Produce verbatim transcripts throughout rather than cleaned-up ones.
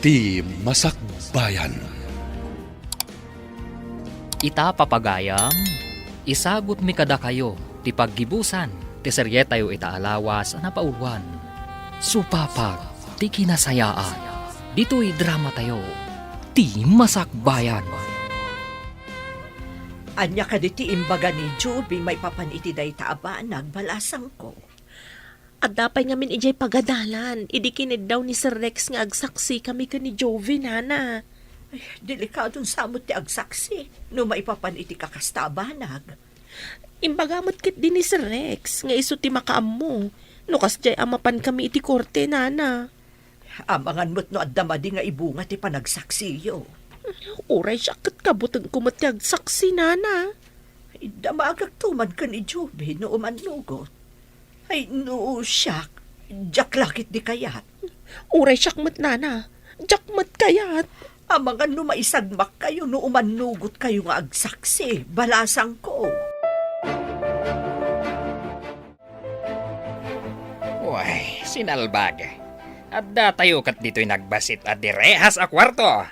Ti Masakbayan. Ita, papagayam, isagutmi kadakayo ti paggibusan ti serietayo ita a lawas a napauluan, Supapag ti Kinasayaan, ditoy dramatayo, Ti Masakbayan. Ania kadi ti imbaga ni Joby maipapan iti dayta a banag, balasangko? Adda pay ngamin idiay pagadalan, idi kiniddaw ni Sir Rex nga agsaksikami ken ni Joby, nana. Ay, delikadon sa met ti agsaksi no maipapan iti kakasta a banag. Imbaga met ketdi ni Sir Rex nga isu ti makaammo no kasdiay a mapankami iti korte, nana. Amangan met no adda madi nga ibunga ti panagsaksiyo. Uray siak ket kabutengko met ti agsaksi, nana. Iddamagakto man ken ni Joby no umannugot. Ay, no siak, diak la ketdi kayat. Uray siak met, nana. Diak met kayat. Amangan no maisagmakkayo no umannugotkayo nga agsaksi, balasangko. Uy, sinalbag. Addatayo ket ditoy nagbassit a direhas a kuarto.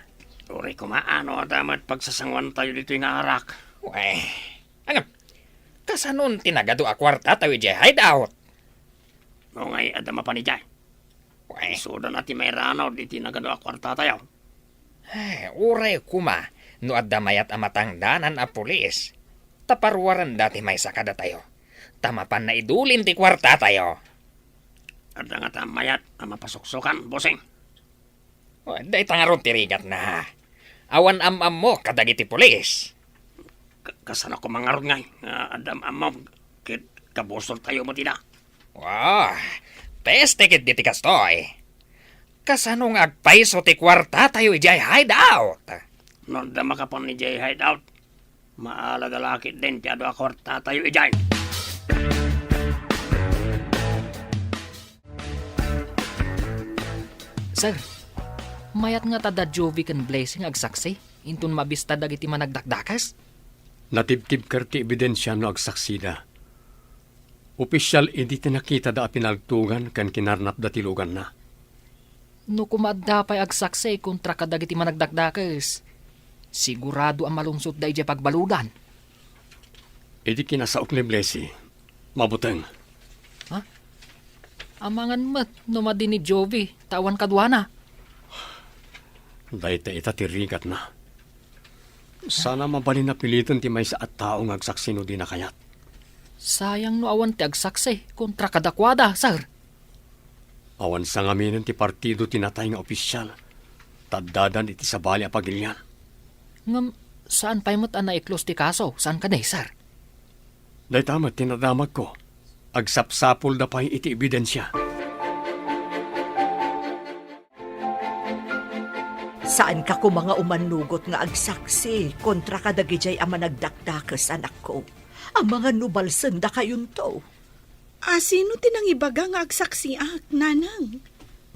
Uray koma no adda met pagsasangoantayo ditoy nga arak. Uy, ngem, kasanon ti nagadu a kuartatayo idiay hideout? Nungay adda mapan idiay. Uy. Isuda na ti mairanaw ditoy nagadu a kuartatayo. Eh, uray koma no adda mayat a matangdanan a pulis, ta paruaranda ti maysa kadatayo, ta mapanna idulin ti kuartatayo. Adda ngata mayat a mapasuksokan, bossing? O, dayta ngarud ti rigatna. Awan am-ammo kadagiti pulis. Ka-, kasano koma ngarud ngay nga adda am-ammo ket kabusortayo met ida? Wah, peste ketdi ti kastoy. Kasano nga agpayso ti kuartatayo idiay hideout? No adda makapan idiay hideout, maalag a la ketdin ti adu a kuartatayo idiay. Sir, mayat ngata da Jovi ken Blessing agsaksi inton mabista dagiti managdakdakes? Natibtibker ti ebidensia no agsaksida. Opisial idi ti nakitada a pinaltogan ken kinarnapda ti luganna. No koma adda pay agsaksi kontra kadagiti managdakdakes, sigurado a malungsotda idiay pagbaludan. Idi kinasaok ni Blessy, mabuteng. Ha? Amangan met no madi ni Jovi, ta awan kaduana. Dayta ita ti rigatna. Sana mabalin a piliten ti maysa a tao nga agsaksi no dina kayat. Sayang no awan ti agsaksi kontra kadakuada, sir. Awan sangaminen ti partido ti natay nga opisial, ta addadan iti sabali a pagilian. Ngem, saan pay met a naiklos ti kaso, saan kadi, sir? Dayta met ti nadamagko. Agsapsapulda pay iti ebidensia. Saanka koma nga umannugot nga agsaksi kontra kadagidiay a managdakdakes, anakko. Amangan no balsendakayonto. A, sino ti nangibaga nga agsaksiak, nanang?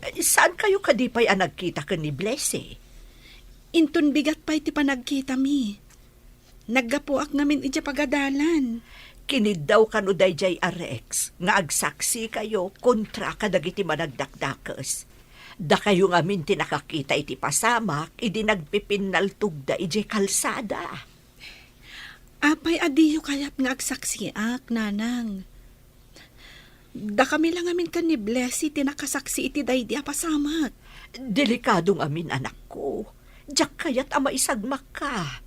Eh, saankayo kadi pay a nagkita ken ni Blessy? Inton bigat pay ti panagkitami. Naggapuak ngamin idiay pagadalan. Kiniddaw kano daydiay a Rex nga agsaksikayto kontra kadagiti managdakdakes. Dakayo ngamin ti nakakita iti pasamak idi nagpipinnaltogda idiay kalsada. Apay a diyo kayat nga agsaksiak, nanang? Dakami la ngamin ken ni Blessy ti nakasaksi iti daydi a pasamak. Delikado ngamin, anakko. Diak kayat a maisagmakka.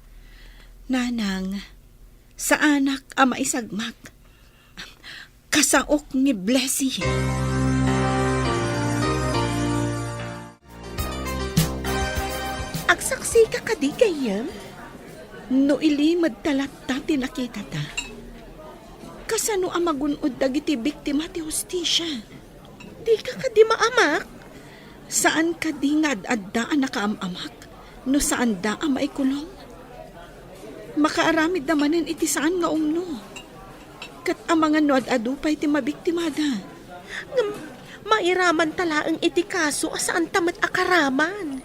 Nanang, saanak a maisagmak. Kasaok ni Blessy. Agsaksika kadi, gayyem? No ilimedta latta ti nakitata, kasano a magun-od dagiti biktima ti hustisia? Dika kadi maamak? Saan kadi nga ad-adda a nakaam-amak no saanda a maikulong? Makaaramidda manen iti saan nga umno. Ket amangan no ad-adu pay ti mabiktimada. Ngem mairamanta laeng iti kaso a saanta met a karaman.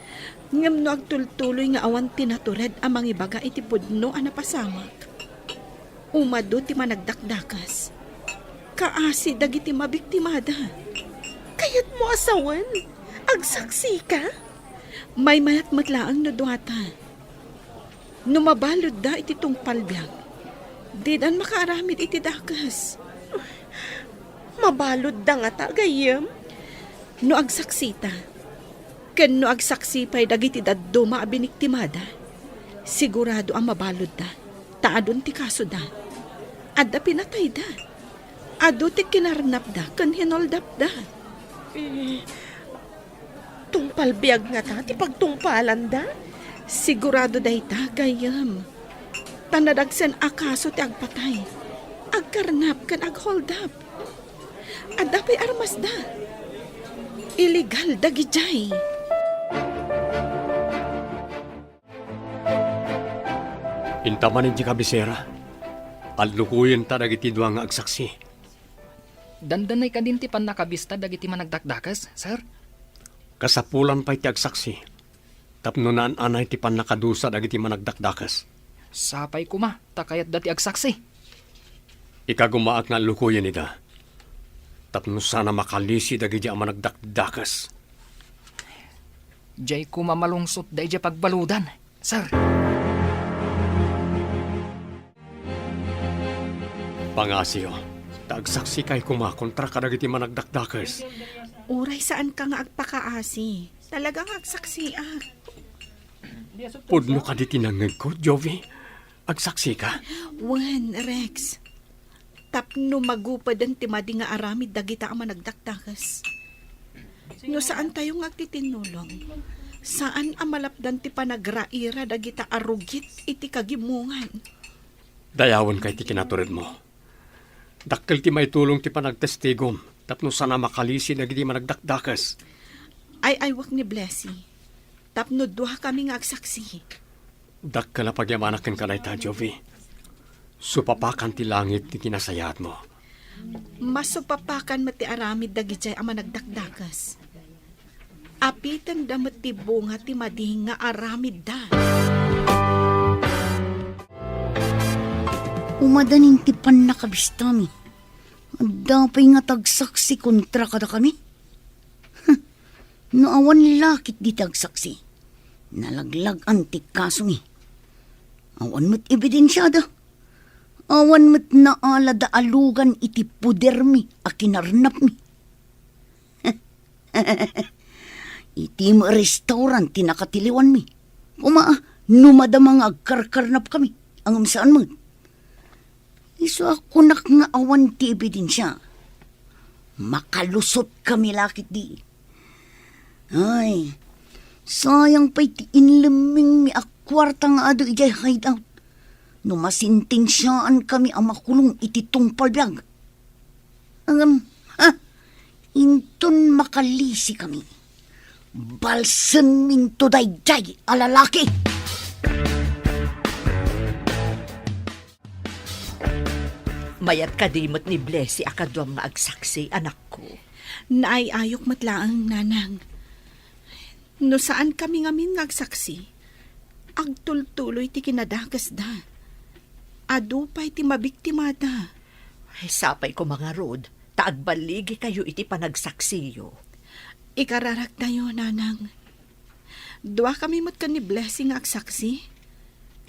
Ngem no agtultuloy nga awan ti natured a mangibaga iti pudno a napasamak, umadu ti managdakdakes. Kaasi dagiti mabiktimada. Kayatmo a sawen? Agsaksika? Maymayak met laeng no duata. No mabaludda iti tungpal biag, didan makaaramid iti dakes. Mabaludda ngata, gayyem? No agsaksita, ken no agsaksi pay dagiti dadduma a biniktimada, sigurado a mabaludda, ta adun ti kasoda. Adda pinatayda. Adu ti kinarnapda ken hinoldapda. Eh, tungpal biag ngata ti pagtungpalanda? Sigurado dayta, gayyem. Ta nadagsen a kaso ti agpatay, agkarnap ken agholdap. Adda pay armasda. Illegal dagidiay. Inta manen idiay kabisera, allukoyenta dagiti dua nga agsaksi. Dandanay kadin ti pannakabista dagiti managdakdakes, sir? Kasapulan pay ti agsaksi tapno naan-anay ti pannakadusa dagiti managdakdakes. Sapay koma ta kayatda ti agsaksi. Ikagumaak nga allukoyen ida tapno sana makalisi dagiti a managdakdakes. Diay koma malungsot daydiay pagbaludan, sir. Pangasiyo, ta agsaksikay koma kontra kadagiti managdakdakes. Uray saanka nga agpakaasi, talaga nga agsaksiak. Pudno kadi ti nangngegko, Jovi? Agsaksika? Wen, Rex. Tapno magupeden ti madi nga aramid dagita a managdakdakes. No saantayo nga agtitinnulong, saan a malapdan ti panagraira dagita a rugit iti kagimongan. Dayawenka iti kinaturedmo. Dakkel ti maitulong ti panagtestigom tapno sana makalisi dagiti managdakdakes. Ay-aywak ni Blessy. Tapno duakami nga agsaksi. Dakkel a pagyamanak kenka dayta, Jovi. Supapakan ti langit ti kinasayaatmo. Masupapakan met ti aramid dagidiay a managdakdakes. Apitenda met ti bunga ti madi nga aramidda. Umadanin ti pannakabistami. Adda pay nga tagsaksi kontra kadakami? No awan la ketdi agsaksi, nalaglag-an ti kasomi. Awan met ebidensiada. Awan met naalada a lugan iti podermi a kinarnapmi. Iti restaurant ti nakatiliwanmi. Koma, no madama nga agkarkarnapkami, ngem saan met. Isu a kunak nga awan ti ebidensia. Makalusotkami la ketdi. Ay, sayang pay ti inlemmingmi a kuarta nga adu idiay hideout. No masentensiaankami a makulong iti tungpal biag. Ngem, ha? Inton makalisikami, balsenminto daydiay a lalaki. Mayat kadi met ni Blessy a kaduam nga agsaksi, anakko? Naay-ayok met laeng, nanang. No saankami ngamin nga agsaksi, agtultuloy ti kinadakesda. Adu pay ti mabiktimada. Ay, sapay koma ngarud, ta agballigikayo iti panagsaksiyo. Ikararaktayo, nanang. Duakami met ken ni Blessy nga agsaksi.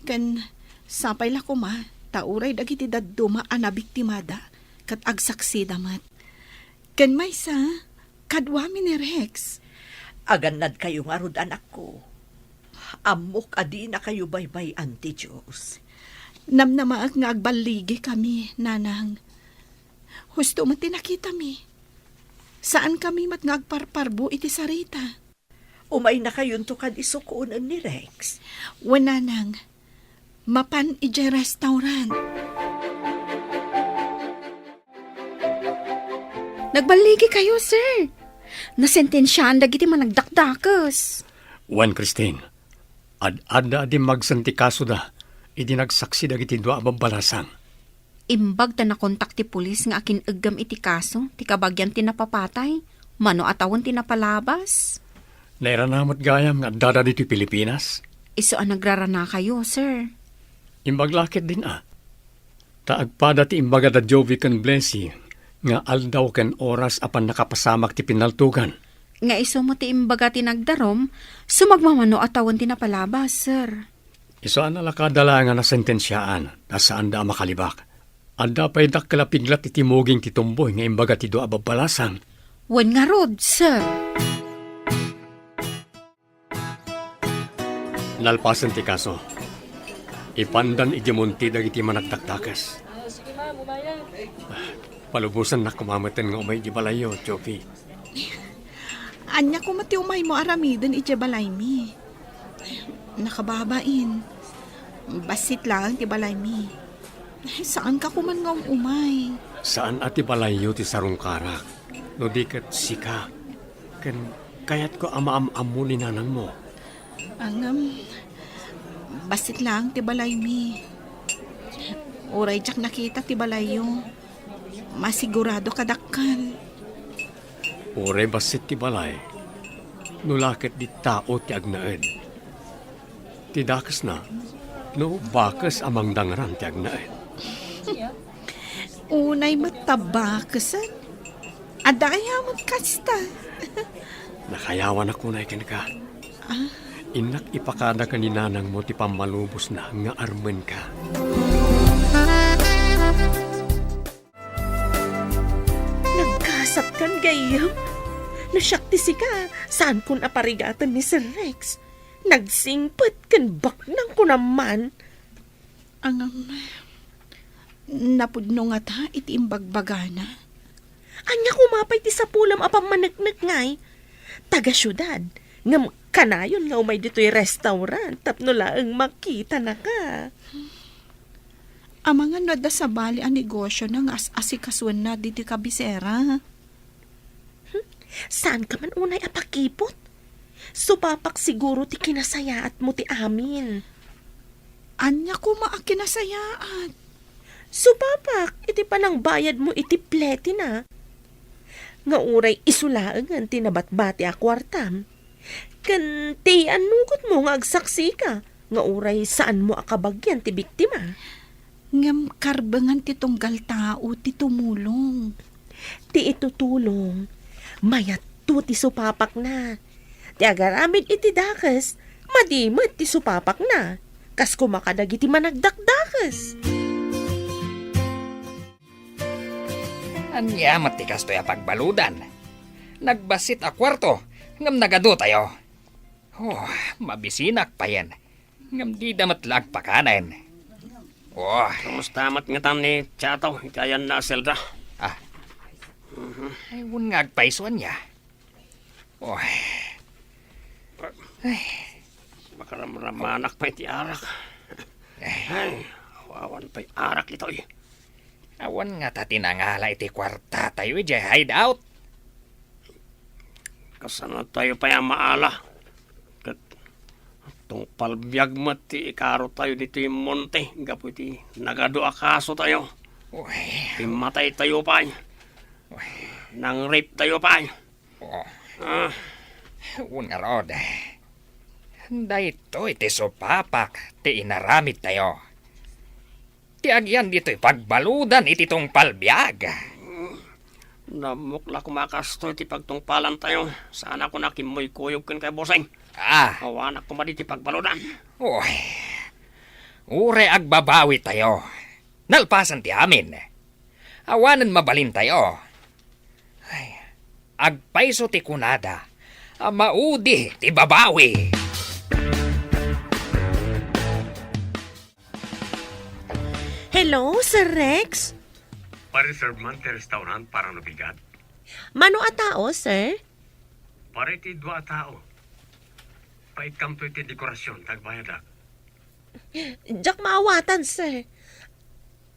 Ken sapay la koma, ta uray dagiti dadduma a nabiktimada ket agsaksida met. Ken maysa, kaduami ni Rex. Agannadkayo ngarud, anakko. Ammok a dinakayo baybay-an ti Dios. Namnamaek nga agballigikami, nanang. Husto met ti nakitami. Saankami met nga agparparbo iti sarita. Umaynakayonto kadi sukonen ni Rex? Wen, nanang. Mapan idiay restaurant. Nagballigikayo, sir. Nasentensiaan dagiti managdakdakes. Wen, Christine, ad-adda a dimmagsen ti kasoda idi nagsaksi dagiti dua a babbalasang. Imbag ta nakontak ti pulis nga akin-eggem iti kaso ti kabagian ti napapatay, mano a tawen ti napalabas. Nairana met gayam nga addada ditoy Pilipinas? Isu a nagraranakayo, sir. Imbag la ketdin a. Ta agpada ti imbaga da Jovi ken Blessy nga aldaw ken oras a pannakapasamak ti pinaltogan. Nga isu met ti imbaga ti nagdarum, sumagmamano a tawen ti napalabas, sir. Isu a nalakada laeng a nasentensiaan, ta saanda a makalibak. Adda pay dakkel a piglat iti muging ti tumboy nga imbaga ti dua a babbalasang. Wen ngarud, sir. Nalpasen ti kaso, ipandan iti monte dagiti managdakdakes. Palubosannak koma meten nga umay iti balayyo, Jovi. Ania koma ti umaymo aramiden iti balaymi? Nakababain. Bassit laeng ti balaymi. Saanka koman nga um-umay. Saan a ti balayyo ti sarungkarak, no di ket sika. Ken kayatko a maam-ammo ni nanangmo. Ngem, bassit laeng ti balaymi. Uray diak nakita ti balayyo, masigurado kadakkel. Uray bassit ti balay, no la ket di tao ti agnaed. Ti dakesna, no bakes a mangdangran ti agnaed. Unay met ta bakesen. Adda aya met kasta? Nakayawanak unay kenka. Ah? Innak ipakada ken ni nanangmo ti pammalubosna nga armenka. Nagkasatkan gayyem? No siak ti sika, saankon a parigaten ni Sir Rex. Nagsingpet ken baknang ko naman. Ngem, napudno ngata iti imbagbagana? Ania koma pay ti sapulem a pammaneknek ngay? Taga-siudad, ngem kanayon nga umay ditoy restaurant tapno laeng makitanaka. Amangan no adda sabali a negosiona nga as-asikasuenna ditoy kabisera. Hmm? Saanka man unay a pakipot? Supapak siguro ti kinasayaatmo ti amin. Ania koma a kinasayaat? Supapak iti panangbayadmo iti pletina. Nga uray isu laengen ti nabatbati a kuartam. Ken ti annugotmo nga agsaksika, nga uray saanmo a kabagian ti biktima. Ngem karbengan ti tunggal tao ti tumulong. Ti itutulong, mayatto ti supapakna. Ti agaramid iti dakes, madi met ti supapakna. Kas koma kadagiti managdakdakes. Ania met ti kastoy a pagbaludan? Nagbassit a kuarto, ngem nagadu tayo. Oh, mabisinak payen. Ngem dida met la agpakanen. Oh. Kumusta met ngatan ni Chato iti ayanna a selda? Ah. Mhm. Ay, wen nga agpayso ania. Oh. Ay. Makaramramanak pay ti arak. Ay. Ay, awan pay arak itoy. Awan ngata ti nangala iti kuarta tayo idiay hideout. Kasano tayo pay a maala? Ket tungpal biag met ti ikaro tayo ditoy monte gapu iti nagadu a kaso tayo. Uy. Immatay tayo pay. Uy. Nang-rape tayo pay. Oh. Ah. Wen ngarud, daytoy ti supapak ti inaramid tayo. Ti agyan ditoy pagbaludan iti tungpal biag. Nammok la koma kastoy ti pagtungpalan tayo. Saan a koma kimmuykoyog ken kay Boseng. Ah. Awanak koma ditoy pagbaludan. Uy. Uray agbabawi tayo. Nalpasan ti amin. Awanen mabalin tayo. Ay, agpayso ti kunada a maudi ti babawi. Hello, Sir Rex? Pa-reserve man ti restaurant para no bigat. Mano a tao, sir? Para iti dua a tao. Paikkamto iti dekorasyon, ta agbayadak. Diak maawatan, sir.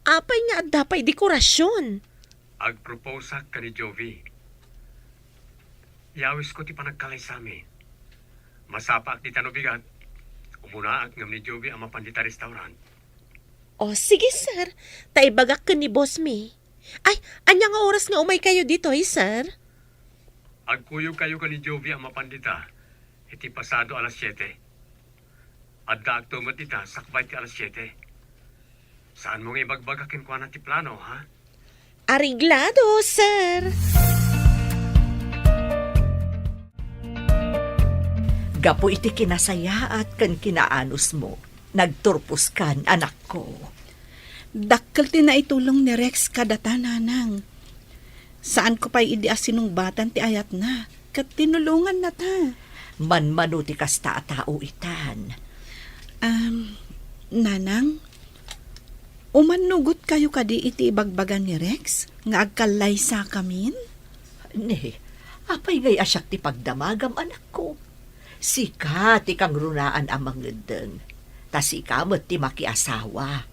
Apay nga adda pay dekorasyon? Agproposeak ken ni Jovi. Yawisko ti panagkalaysami. Masapaak dita no bigat. Umunaak ngem ni Jovi a mapan dita restaurant. O, sige, sir. Ta ibagak ken ni boss mi. Ay, ania nga oras nga umaykayo ditoy, sir? Agkuyogkayo ken ni Jovi a mapan dita iti pasado alas siete. Addaakto met dita sakbay ti alas siete. Saanmo nga ibagbaga kenkuana ti plano, ha? Areglado, sir. Gapu iti kinasayaat ken kinaanusmo, nagturposkan, anakko. Dakkel ti naitulong ni Rex kadata, Nanang. Saanko pay idi a sinungbatan ti ayatna, ket tinulongannata. Manmano ti kasta a tao itan. Am, Nanang, umannugotkayo kadi iti ibagbaga ni Rex nga agkallaysakamin? Ne, apay ngay a siak ti pagdamagam, anakko? Sika ti kangrunaan a mangeddeng, ta sika met ti makiasawa.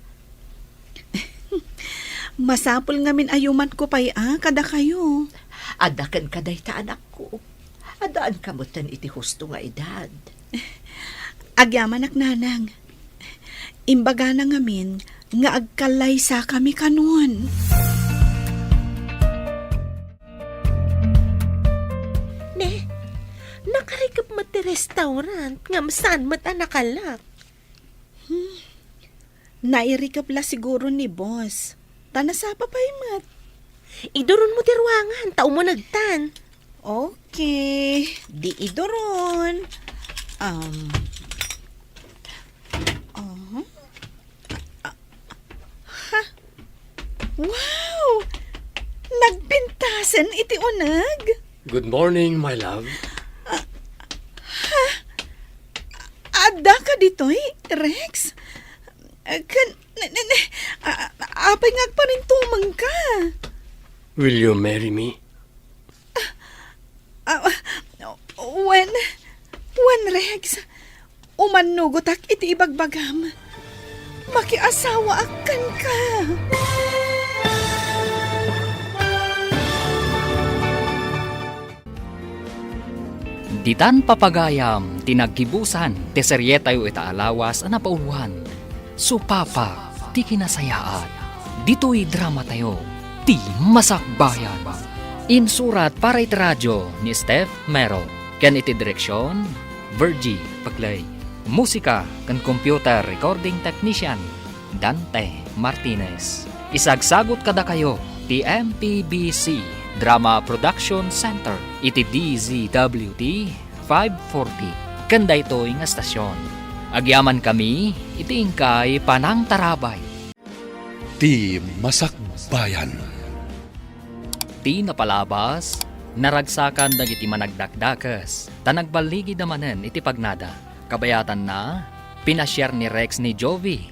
Masapul ngamin a yumanko pay a kadakayo. Adda kenka dayta, anakko. Addaanka metten iti husto nga edad. Agyamanak, Nanang. Imbagana ngamin nga agkallaysakami kanon. Ne, nakarikep met ti restaurant, ngem saan met a nakalak. Hmm. Nairikep la siguro ni boss. Ta nasapa pay met. Iduronmo ti ruangan, ta umunegtan. Okay. Di iduron. Um, uh-huh. Ah, ha? Wow! Nagpintasen iti uneg? Good morning, my love. Ah, ha? Adda ka ditoy, Rex? Ah, kan, ne, ne, ne, ah, apay nga agparintumeng ka? Will you marry me? Ah, wen, wen, Rex, umannugotak iti ibagbagam. Makiasawaak kenka. Ditan papagayam ti naggibusan ti serietayo ita a lawas a napauluan. Supapa ti kinasayaat. Ditoy dramatayo, ti Masakbayan. Insurat para iti radio ni Steph Mero, ken iti direksion, Virgie Paclay. Musika ken computer recording technician, Dante Martinez. Isagsagut kadakayo ti M P B C Drama Production Center iti D Z W T five forty, ken daytoy nga estasion. Agyamankami iti inkay panangtarabay. Ti Masakbayan. Ti napalabas, naragsakan dagiti managdakdakes, ta nagballigida manen iti pagnada. Kabayatanna, pinasiar ni Rex ni Jovi.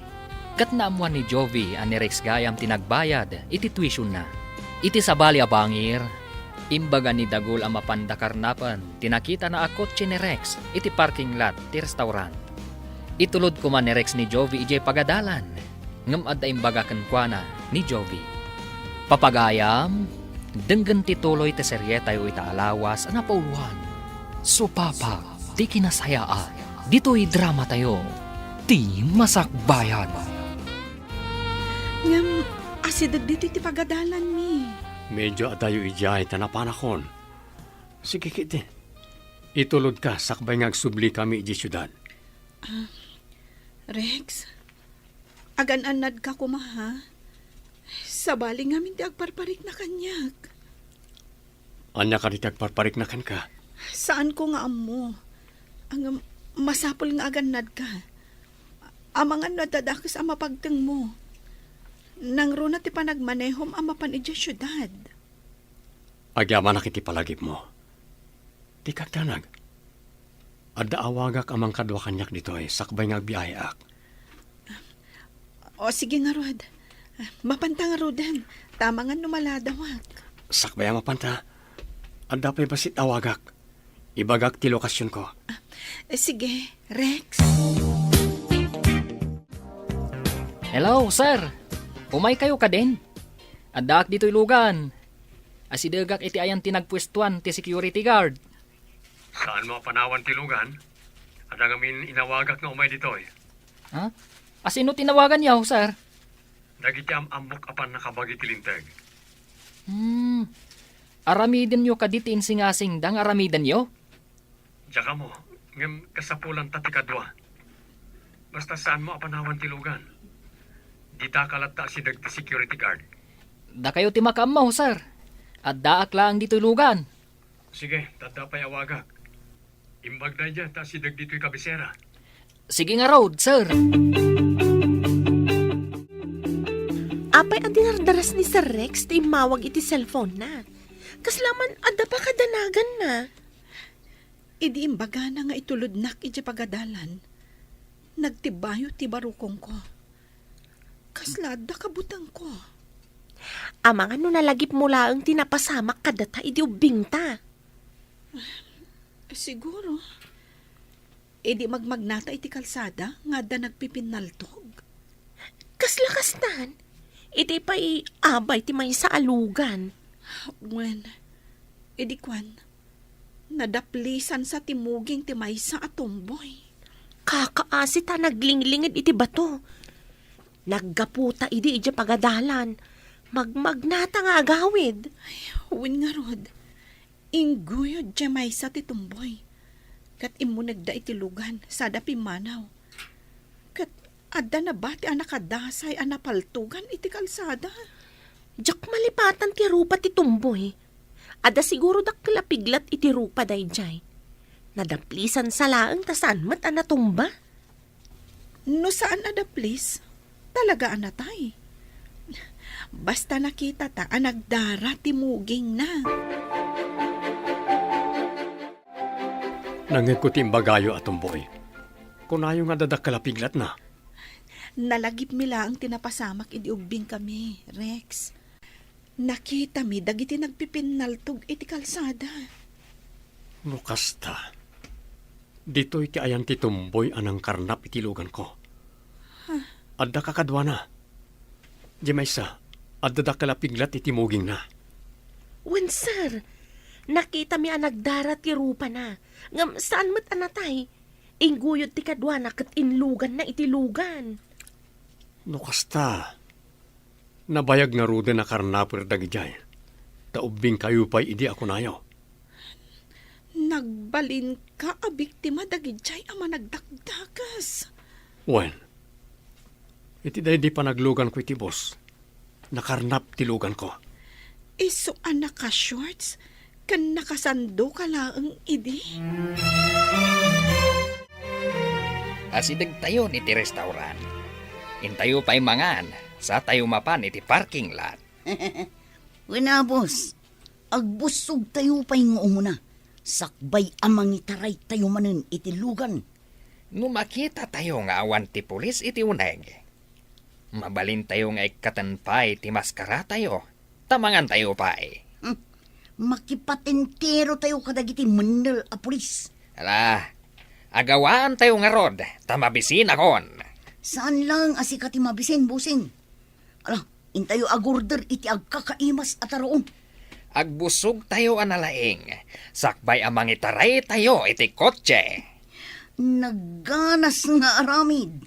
Ket naammuan ni Jovi a ni Rex gayam ti nagbayad iti tuitionda. Iti sabali a bangir, imbaga ni Dagul a mapanda karnapen ti nakitana a kotse ni Rex iti parking lot ti restaurant. Itulod koma ni Rex ni Jovi idiay pagadalan, ngem adda imbaga kenkuana ni Jovi. Papagayam, denggen ti tuloy ti serietayo ita a lawas a napauluan. Supapa ti kinasayaat. Ditoy dramatayo, ti Masakbayan. Ngem, asideg ditoy ti pagadalanmi. Medyo adayo idiay ta napanakon. Sige, ketdi. Itulodka sakbay nga agsublikami idiay siudad. Ah, Rex, agan-annadka koma, ha? Sabali ngamin ti agparparikna kaniak. Ania kadi ti agparparikna kenka? Saanko nga ammo. Ngem, masapul nga agannadka. Amangan no adda dakes a mapagtengmo. Nangruna ti panagmanehom a mapan idiay siudad. Agyamanak iti palagipmo. Ti kagdanag. Adda awagak a mangkadua kaniak ditoy sakbay nga agbiaheak. O, sige ngarud. Mapanta ngaruden, ta amangan no maladawak. Sakbay a mapanta, adda pay bassit awagak. Ibagak ti lokasionko. Eh, sige, Rex. Hello, sir. Umaykayo kadin? Addaak ditoy lugan. Asidegak iti ayan ti nagpuestuan ti security guard. Saanmo a panawan ti lugan? Adda ngamin inawagak nga umay ditoy. Ha? Asino ti nawaganyo, sir? Dagiti am-ammok a pannakabagi ti linteg. Hmm. Aramidenyo kadi ti insingasingda nga aramidenyo? Diak ammo, ngem kasapulanta ti kadua. Basta saanmo a panawan ti lugan. Ditaka latta asideg ti security guard. Dakayo ti makaammo, sir. Addaak laeng ditoy lugan. Sige, ta adda pay awagak. Imbag daydiay ta asideg ditoy kabisera. Sige ngarud, sir. Apay a dinardaras ni Sir Rex ti immawag iti cellphone-na? Kasla man adda pakadanaganna. Idi imbagana nga itulodnak idiay pagadalan, nagtibayo ti barukongko. Kasla adda kabutengko. Amangan no nalagipmo laeng ti napasamak kadata idi ubbingta. Siguro. Idi magmagnata iti kalsada nga adda nagpipinnaltog. Kasla kastan, iti pay abay ti maysa a lugan. Wen, idi kuan, nadaplisansa ti muging ti maysa a tomboy. Kakaasi ta naglinglingan iti bato. Naggaputa idi idiay pagadalan. Magmagnata nga agawid. Ay, wen ngarud. Ingguyod diay maysa ti tomboy. Ket immunegda iti lugan, sada pimmanaw. Ket adda nabati a nakadasay a napaltogan iti kalsada. Diak malipatan ti rupa ti tomboy. Adda siguro dakkel a piglat iti rupa daydiay. Nadaplisansa laeng ta saan met a natumba. No saan a daplis, talaga a natay. Basta nakitata a nagdara ti mugingna. Nangngegko ti imbagayo a tomboy. Kunayo nga adda dakkel a piglatna. Nalagipmi laeng ti napasamak idi ubbingkami, Rex. Nakitami dagiti nagpipinnaltog iti kalsada. No kasta, ditoy ti ayan ti tomboy a nangkarnap iti luganko. Huh? Adda kakaduana. Diay maysa, adda dakkel a piglat iti mugingna. Wen, sir. Nakitami a nagdara ti rupana. Ngem saan met a natay. Ingguyod ti kaduana ket inluganna iti lugan. No kasta, nabayag ngaruden a karnaper dagidiay, ta ubbingkayo pay idi a kunayo. Nagbalinka a biktima dagidiay a managdakdakes. Wen, iti daydi panagluganko iti bus, nakarnap ti luganko. Isu a naka-shorts ken nakasandoka laeng idi? Asidegtayon iti restaurant. Intayo pay mangan, satayo mapan iti parking lot. Wen a, boss, agbussogtayo pay nga umuna, sakbay a mangitaraytayo manen iti lugan. No makitatayo nga awan ti pulis iti uneg, mabalintayo nga ikkaten pay ti maskaratayo, ta mangantayo pay. Hmm. Makipatenterotayo kadagiti mennel a pulis. Ala, agawaantayo ngarud, ta mabisinakon. Saan laeng a sika ti mabisin, bossing. Ala, intayo agorder iti agkakaimas a taroon. Agbussogtayo a nalaing, sakbay a mangitaraytayo iti kotse. Nagganas nga aramid.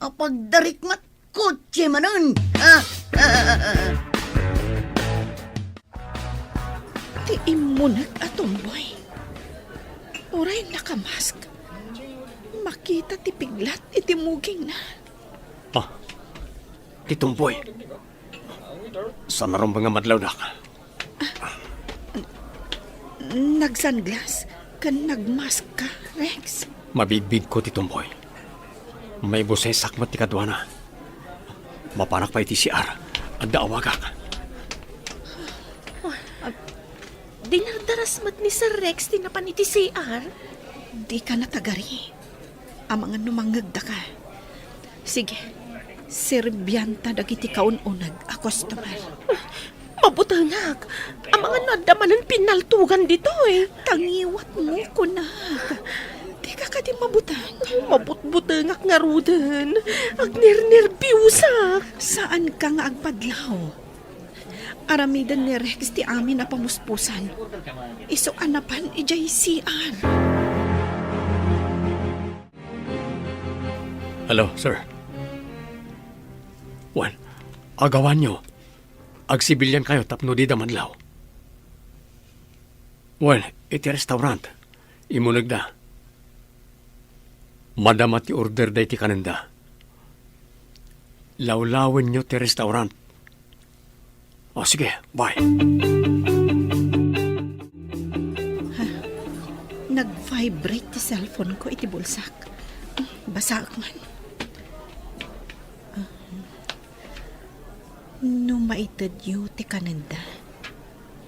Apagdarikmat kotse manen. Ah, ah, ah, ah. Ti immuneg a tomboy. Uray nakamask. Makita ti piglat iti mugingna. Ah, ti tomboy. Saan a rumbeng a madlawdak. Nagsunglass ken nagmask ka, Rex? Mabigbigko ti tomboy. Maibusesak met ti kaduana. Mapanak pay iti C R. Adda awagak. Dinardaras met ni Sir Rex ti napan iti C R? Dika natagari. Amangan no mangngegdaka. Sige, serbianta dagiti kaun-uneg a customer. Mabutengak. Amangan no adda manen pinnaltogan ditoy. Tangiwatmo, kunak. Dika kadi mabuteng? Mabutbutengak ngaruden. Agnernerbiusak. Saanka nga agpadlaw. Aramiden ni Rex ti amin a pamuspusan. Isu a napan idiay C R. Hello, sir. Wen, agawanyo. Agsibiliankayo tapno dida madlaw. Wen, iti restaurant. Immunegda. Madama ti order daydi kanenda. Lawlawenyo ti restaurant. O, sige, bye. Nag-vibrate ti cellphone ko iti bulsak. Basaek man. Ah. No maitedyo ti kanenda,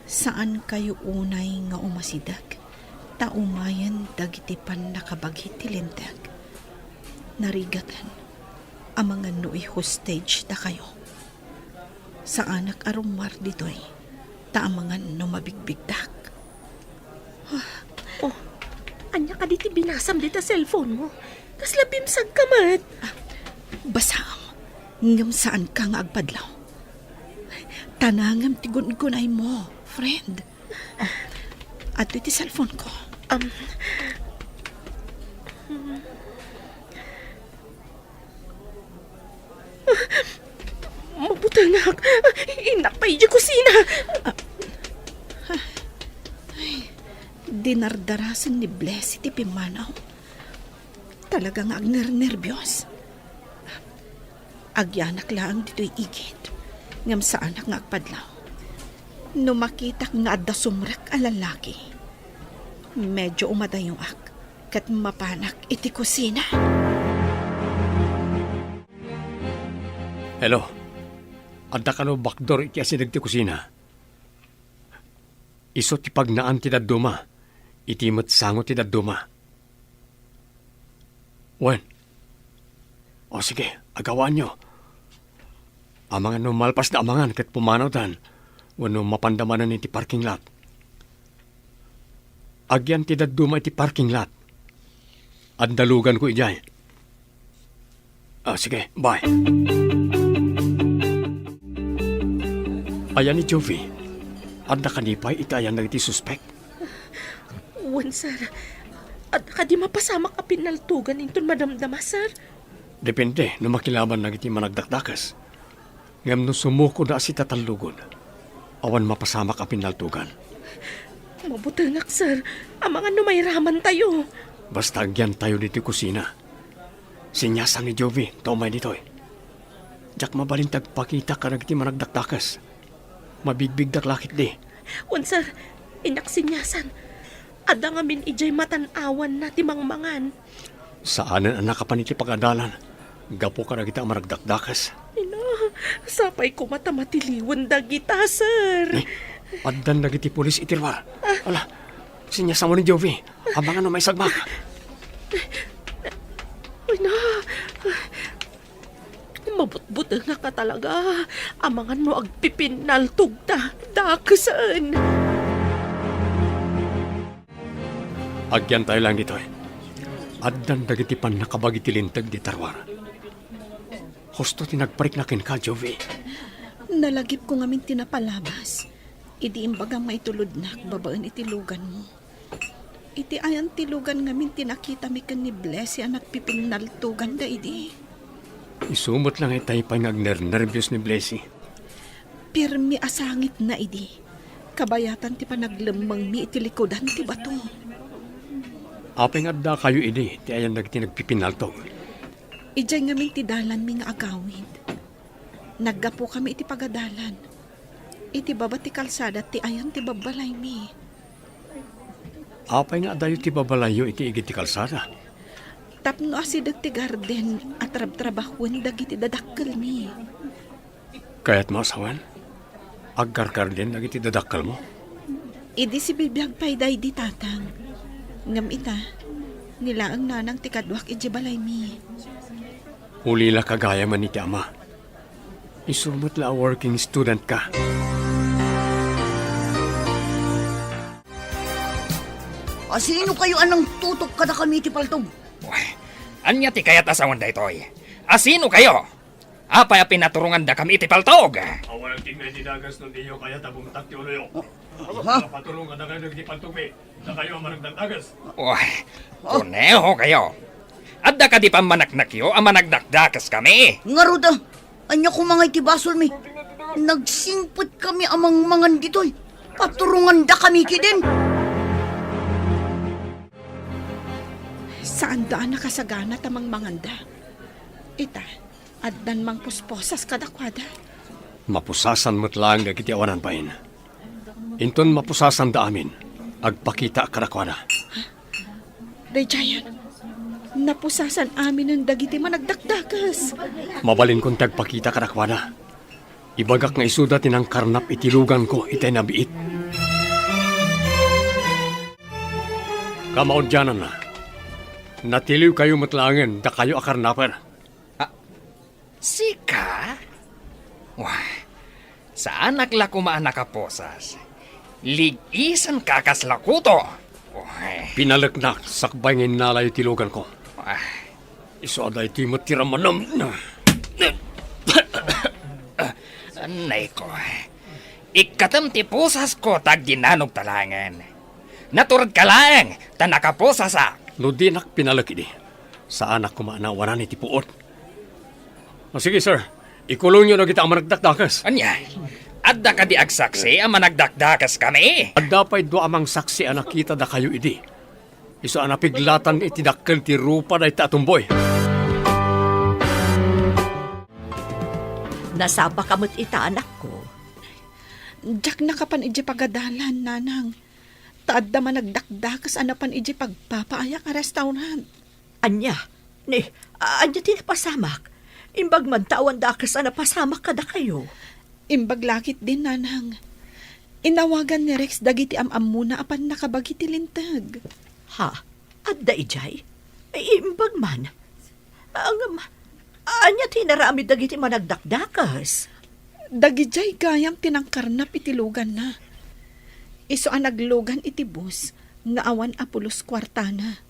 saankayo unay nga umasideg ta umayen dagiti pannakabagi ti Linteg. Narigaten, amangan no i-hostage dakayo. Saanak a rummuar ditoy, ta amangan no mabigbigdak. Oh, ania kadi ti binasam dita cellphone mo? Kasla bimsag ka met. Ah, basaam, ngem saanka nga agpadlaw. Tanangem ti gun-unay mo, friend. Oh, adtoy ti cellphone ko. Um, Mabutengak. Innak pay idiay kusina. Ah, ay, dinardarasen ni Blessy ti pimmanaw. Talaga nga agnernerbios. Agyanak laeng ditoy igid, ngem saanak nga agpadlaw. No makitak nga adda sumrek a lalaki, medyo umadayoak ket mapanak iti kusina. Hello. Adda kano backdoor iti asideg ti kusina? Isu ti pagnaan ti dadduma, iti met sango ti dadduma. Wen. O sige, agawaanyo. Amangan no malpasda amangan ket pumanawdan, wenno mapanda manen iti parking lot. Agyan ti dadduma iti parking lot. Adda luganko idiay. Ah, sige, bye. Ayan ni Jovi. Adda kadi pay iti ayan dagiti suspek? Wen, sir. Adda kadi mapasamak a pinnaltogan inton madamdama, sir? Depende no makilaban dagiti managdakdakes. Ngem no sumukoda a sitatallugod, awan mapasamak a pinnaltogan. Mabutengak, sir. Amangan no mairamantayo. Basta agyantayo ditoy kusina. Sinyasan ni Jovi ta umay ditoy. Diak mabalin ti agpakita kadagiti managdakdakes. Mabigbigdak la ketdi. Wen, sir. Innak sinyasan. Adda ngamin idiay matan-awanna ti mangmangan. Saanen a nakapan iti pagadalan gapu kadagita a managdakdakes. Ina, sapay koma ta matiliwen dagita, sir. Eh, addan dagiti pulis iti lugar. Ah. Ala, sinyasan ni Jovi. Amangan no maisagmak. Ina, mabutbutengak a talaga. Amangan no agpipinnaltogda dakesen. Agyantayo laeng ditoy. Addan dagiti pannakabagi ti linteg dita ruar. Husto ti nagparikna kenka, Jovi. Nalagipko ngamin ti napalabas idi imbagam nga itulodnak babaen iti luganmo. Iti ayan ti lugan ngamin ti nakitami ken ni Blessy a nagpipinnaltoganda idi. Isu met la nga itay pay nga agnernerbios ni Blessy. Pirmi a sangitna idi. Kabayatan ti panaglemmengmi iti likudan ti bato. Apay nga addakayo idi ti ayan dagiti nagpipinnaltog? Idiay ngamin ti dalanmi nga agawid. Naggapukami iti pagadalan. Iti baba ti kalsada ti ayan ti babbalaymi. Apay nga adayo ti babalayyo iti igid ti kalsada? Tapno asideg ti garden a trabtrabahoen dagiti dadakkelmi. Kayatmo a sawen? Aggargarden dagiti dadakkelmo? Idi sibibiag pay daydi, Tatang. Ngem ita, ni laeng nanang ti kaduak idiay balaymi. Ulila ka gayamen iti ama. Isu met la a working student ka. Asino kayo a nangtutok kadakami iti paltog? Uy, ania ti kayat a sawen daytoy? Asino kayo? Apay a pinaturongandakami iti paltog? Awan agtingga iti dagas no diyo kayat a bumtak ti uloyo. Ha? Paturongandakayo dagiti paltogmi. Dakayo a managdakdakas. Uy, oh, kuneho kayo. Adda kadi pammanaknakyo a managdakdakes kami? Ngarud a, ania koma nga iti basolmi? Nagsingpet kami a mangmangan ditoy. Paturongandakami ketdin. Saanda a nakasagana ta mangmanganda. Ita, addan mangpusposas kadakuada. Mapusasan met laeng dagiti awanan bain. Inton mapusasanda amin, agpakitaak kadakuada. Daydiay, napusasan aminen dagiti managdakdakes. Mabalinkon ti agpakita kadakuada. Ibagak nga isuda ti nangkarnap iti luganko itay nabiit. Kamaudiananna, natiliwkayo met laengen dakayo a karnaper. Ah, sika? Wah, saanak la koma a nakaposas. Lig-isenka kas lakuto. Wah. Pinaleknak sakbay nga innalayo ti luganko. Wah. Isu a daytoy met ti rammanam. Nay ko. Ikkatem ti pusasko ta agdinanogta laengen. Naturedka laeng ta nakapusasak. No dinak pinalek idi, saanak koma a nawanan iti puot. O sige, sir. Ikulongyo dagita a managdakdakes. Ania? Adda kadi agsaksi a managdakdakeskami? Adda pay dua a mangsaksi a nakita dakayo idi. Isu a napiglatan iti dakkel ti rupa dayta a tumboy. Nasapaka met ita, anakko. Diak nakapan idiay pagadalan, nanang. Ta adda managdakdakes a napan idiay pagpapaayak a restaurant. Ania? Ni, ania ti napasamak? Imbag man ta awan dakes a napasamak kadakayo. Imbag la ketdin, nanang. Inawagan ni Rex dagiti am-ammona a pannakabagi ti linteg. Ha? Adda idiay? Imbag man. Ngem, ania ti inaramid dagiti managdakdakes? Dagidiay gayam ti nangkarnap iti luganna. Isu a naglugan iti bus nga awan a pulos kuartana.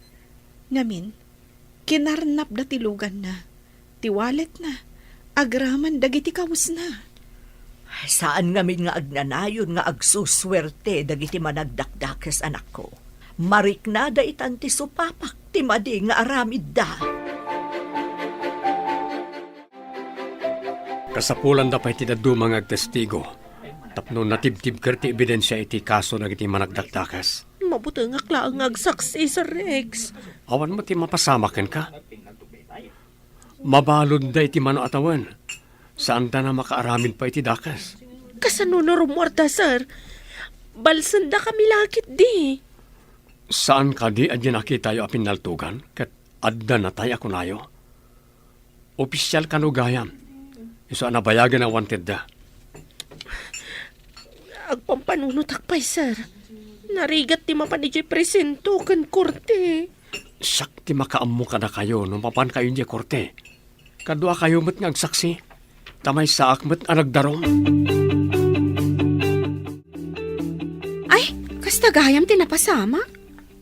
Ngamin, kinarnapda ti luganna, ti walletna, agraman dagiti kawesna. Saan ngamin nga agnanayon nga agsusuerte dagiti managdakdakes, anakko. Mariknada itan ti supapak ti madi nga aramidda. Kasapulanda pay ti dadduma nga agtestigo tapno natibtibker ti ebidensia iti kaso dagiti managdakdakes. Mabutengak laeng nga agsaksi, Sir Rex. Awan met ti mapasamak kenka. Mabaludda iti mano a tawen. Saanda a makaaramid pay iti dakes. Kasano no rummuarda, sir? Balsendakami la ketdi. Saan kadi a diay nakitayo a pinnaltogan ket adda natay a kunayo? Opisial kano gayam? Isu a nabayagen a wantedda. Agpampanunotak pay, sir. Narigat ti mapan idiay presento ken korte. Siak ti makaammo kadakayo no mapankayo idiay korte. Kaduakayo met nga agsaksi, ta maysaak met a nagdarum. Ay, kasta gayam ti napasamak?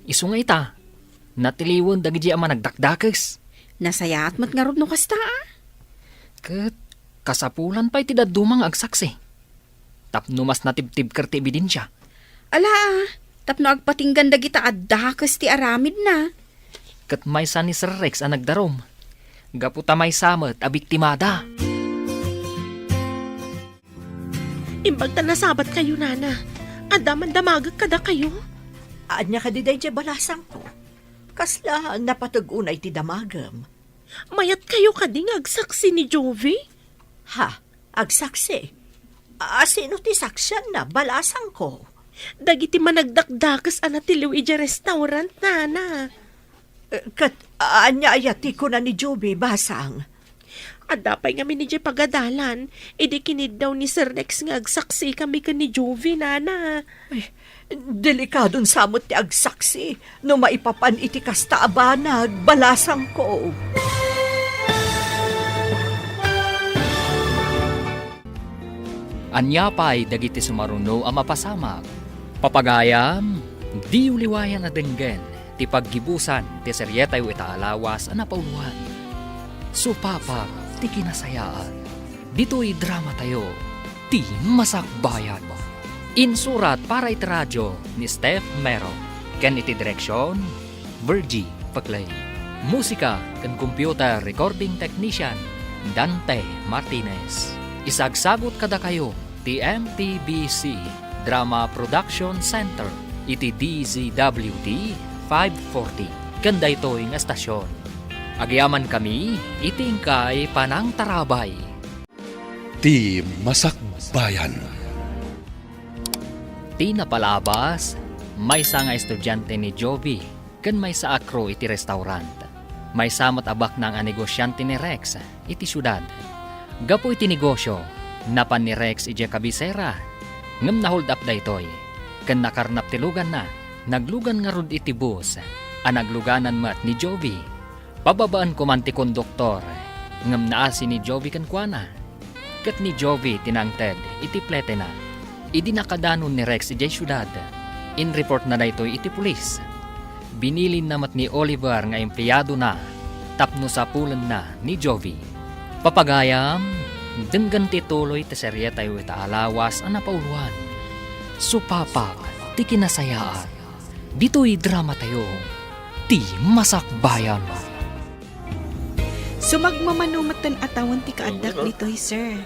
Isu nga ita, natiliwen dagiti a managdakdakes. Nasayaat met ngarud no kasta, a? Ket kasapulan pay ti dadduma nga agsaksi. Tapno mas natibtibker ti ebidensia. Ala, tapno agpatinggan dagita a dakes ti aramidna. Ket maysa ni Sir Rex a nagdarum. Gapu ta maysa met a biktimada. Imbag ta nasabatkayo, nana. Adda man damagek kadakayo? Ania kadi daydiay balasangko? Kasla napateg unay ti damagem? Mayatkayo kadi nga agsaksi ni Jovie? Ha? Agsaksi? A, sino ti saksianna, balasangko? Dagiti managdakdakes a natiliw idiay restaurant, nana. Eh, ket ania aya ti kuna ni Jovie, basang? Adda pay ngamin idiay pagadalan, idi kiniddaw ni Sir Rex nga agsaksikami ken ni Jovie, nana. Ay, delikadon sa met ti agsaksi no maipapan iti kasta a banag, balasangko. Ania pay dagiti sumaruno a mapasamak? Papagayam, diyo liwayan a denggen ti paggibusan ti serietayo ita a lawas a napauloan. Supapak ti kinasayaan. Ditoy dramatayo, ti Masakbayan. Insurat para iti radio ni Steph Mero, ken iti direksion, Virgie Paclay. Musika ken computer recording technician, Dante Martinez. Isagsagut kadakayo ti M T B C Drama Production Center iti D Z W T five forty ken daytoy nga estasion. Agyamankami iti inkay panangtarabay. Ti Masakbayan. Ti napalabas, maysa nga estudiante ni Jovie ken maysa a crew iti restaurant. Maysa met a baknang a negosiante ni Rex iti siudad. Gapu iti negosio, napan ni Rex idiay kabisera, ngem na-hold up daytoy, ken nakarnap ti luganna, naglugan ngarud iti bus a nagluganan met ni Jovi. Pababaen koman ti konduktor, ngem naasi ni Jovi kenkuana. Ket ni Jovi ti nangted iti pletena. Idi nakadanon ni Rex idiay siudad, inreportna daytoy iti pulis. Binilinna met ni Oliver nga empleadona tapno sapulenna ni Jovi. Papagayam, denggen ti tuloy ti serietayo ita a lawas a napauloan. Supapa ti kinasayaan. Ditoy dramatayo, ti Masakbayan. Sumagmamano metten a tawen ti kaaddak ditoy, sir.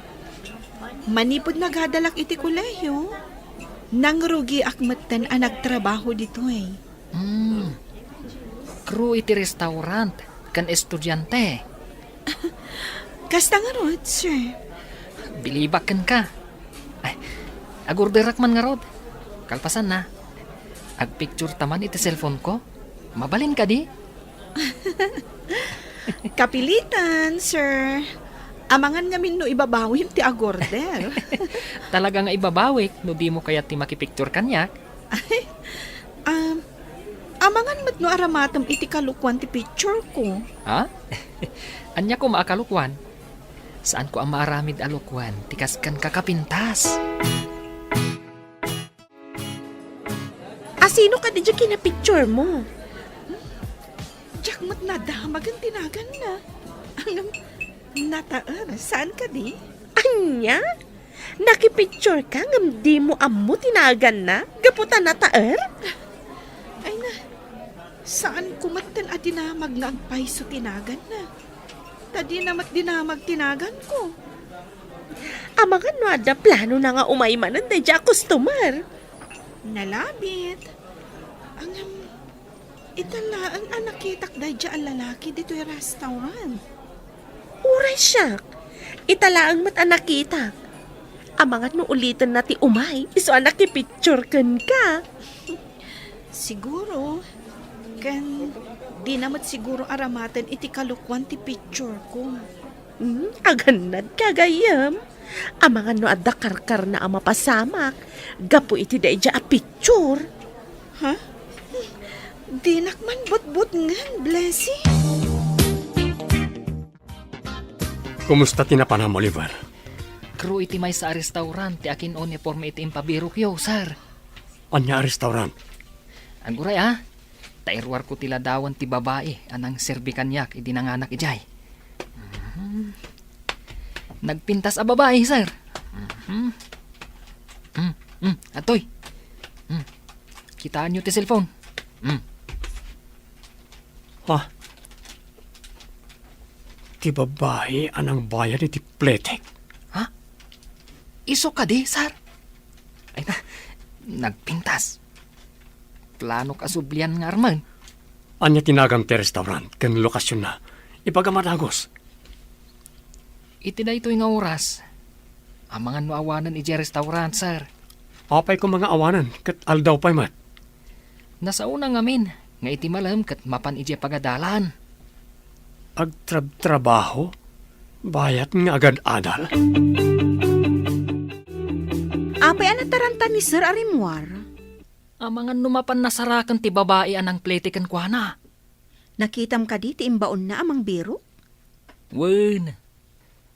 Manipud nagadalak iti kolehiyo, nangrugiak metten a nagtrabaho ditoy. Hmm. Crew iti restaurant ken estudiante. Kasta ngarud, sir. Bilibak kenka. Ay, agorderak man ngarud. Kalpasanna, agpicture ta man iti cellphone ko. Mabalin kadi? Kapilitan, sir. Amangan ngamin no ibabawim ti agorder. Talaga nga ibabawik no dimo kayat ti makipicture kaniak. Ay, um, amangan met no aramatem iti kalokuan ti picture ko. Ha? Ania koma a kalokuan? Saanko a maaramid a lokuan ti kaskan kakapintas. Asino kadi diay kinapicture mo? Diak met nadamagen ti naganna. Ngem, nataer, saan kadi? Ania? Nakipicture ka ngem dimo ammo ti naganna gapu ta nataer? Ay na, saanko metten a dinamag nga agpayso ti naganna. Ta dina met dinamag ti naganko. Amangan no adda planona nga umay manen daydiay a customer. Nalabit. Ngem, ita laeng a nakitak daydiay a lalaki ditoy restaurant. Uray siak, ita laeng met a nakitak. Amangan no ulitenna ti umay, isu a nakipicture kenka. Siguro, ken dina met siguro aramaten iti kalokuan ti picture ko. Hmm, agannad ka, gayyem. Amangan no adda karkarna a mapasamak gapu iti daydiay a picture. Ha? Dinak man butbutngen, Blessing. Kumusta ti napanam, Oliver? Crew iti maysa a restaurant ti akin-uniforme iti impabirokyo, sir. Ania a restaurant? Aguray, a. Ta iruarko ti ladawan ti babai a nangserbi kaniak idi nanganak idiay. Mhm. Nagpintas a babai, sir. Mhm. Mm, mm, atoy. Mm. Kitaenyo ti cellphone. Mm. Ha? Ti babai a nangbayad iti pletek? Ha? Isu kadi, sir? Ay na, nagpintas. Planok a sublian nga armen. Ania ti nagan ti restaurant ken lokasionna? Ibagam a dagus. Iti daytoy nga oras, amangan no awanen idiay restaurant, sir. Apay koma nga awanen ket aldaw pay met? Nasaona ngamin nga iti malem ket mapan idiay pagadalan. Agtrabtrabaho? Bayat nga agad-adal? Apay a nataranta ni Sir a rimmuar? Amangan no mapan nasaraken ti babai a nangplete kenkuana. Nakitam kadi ti imbaonna a mangbirok? Wen.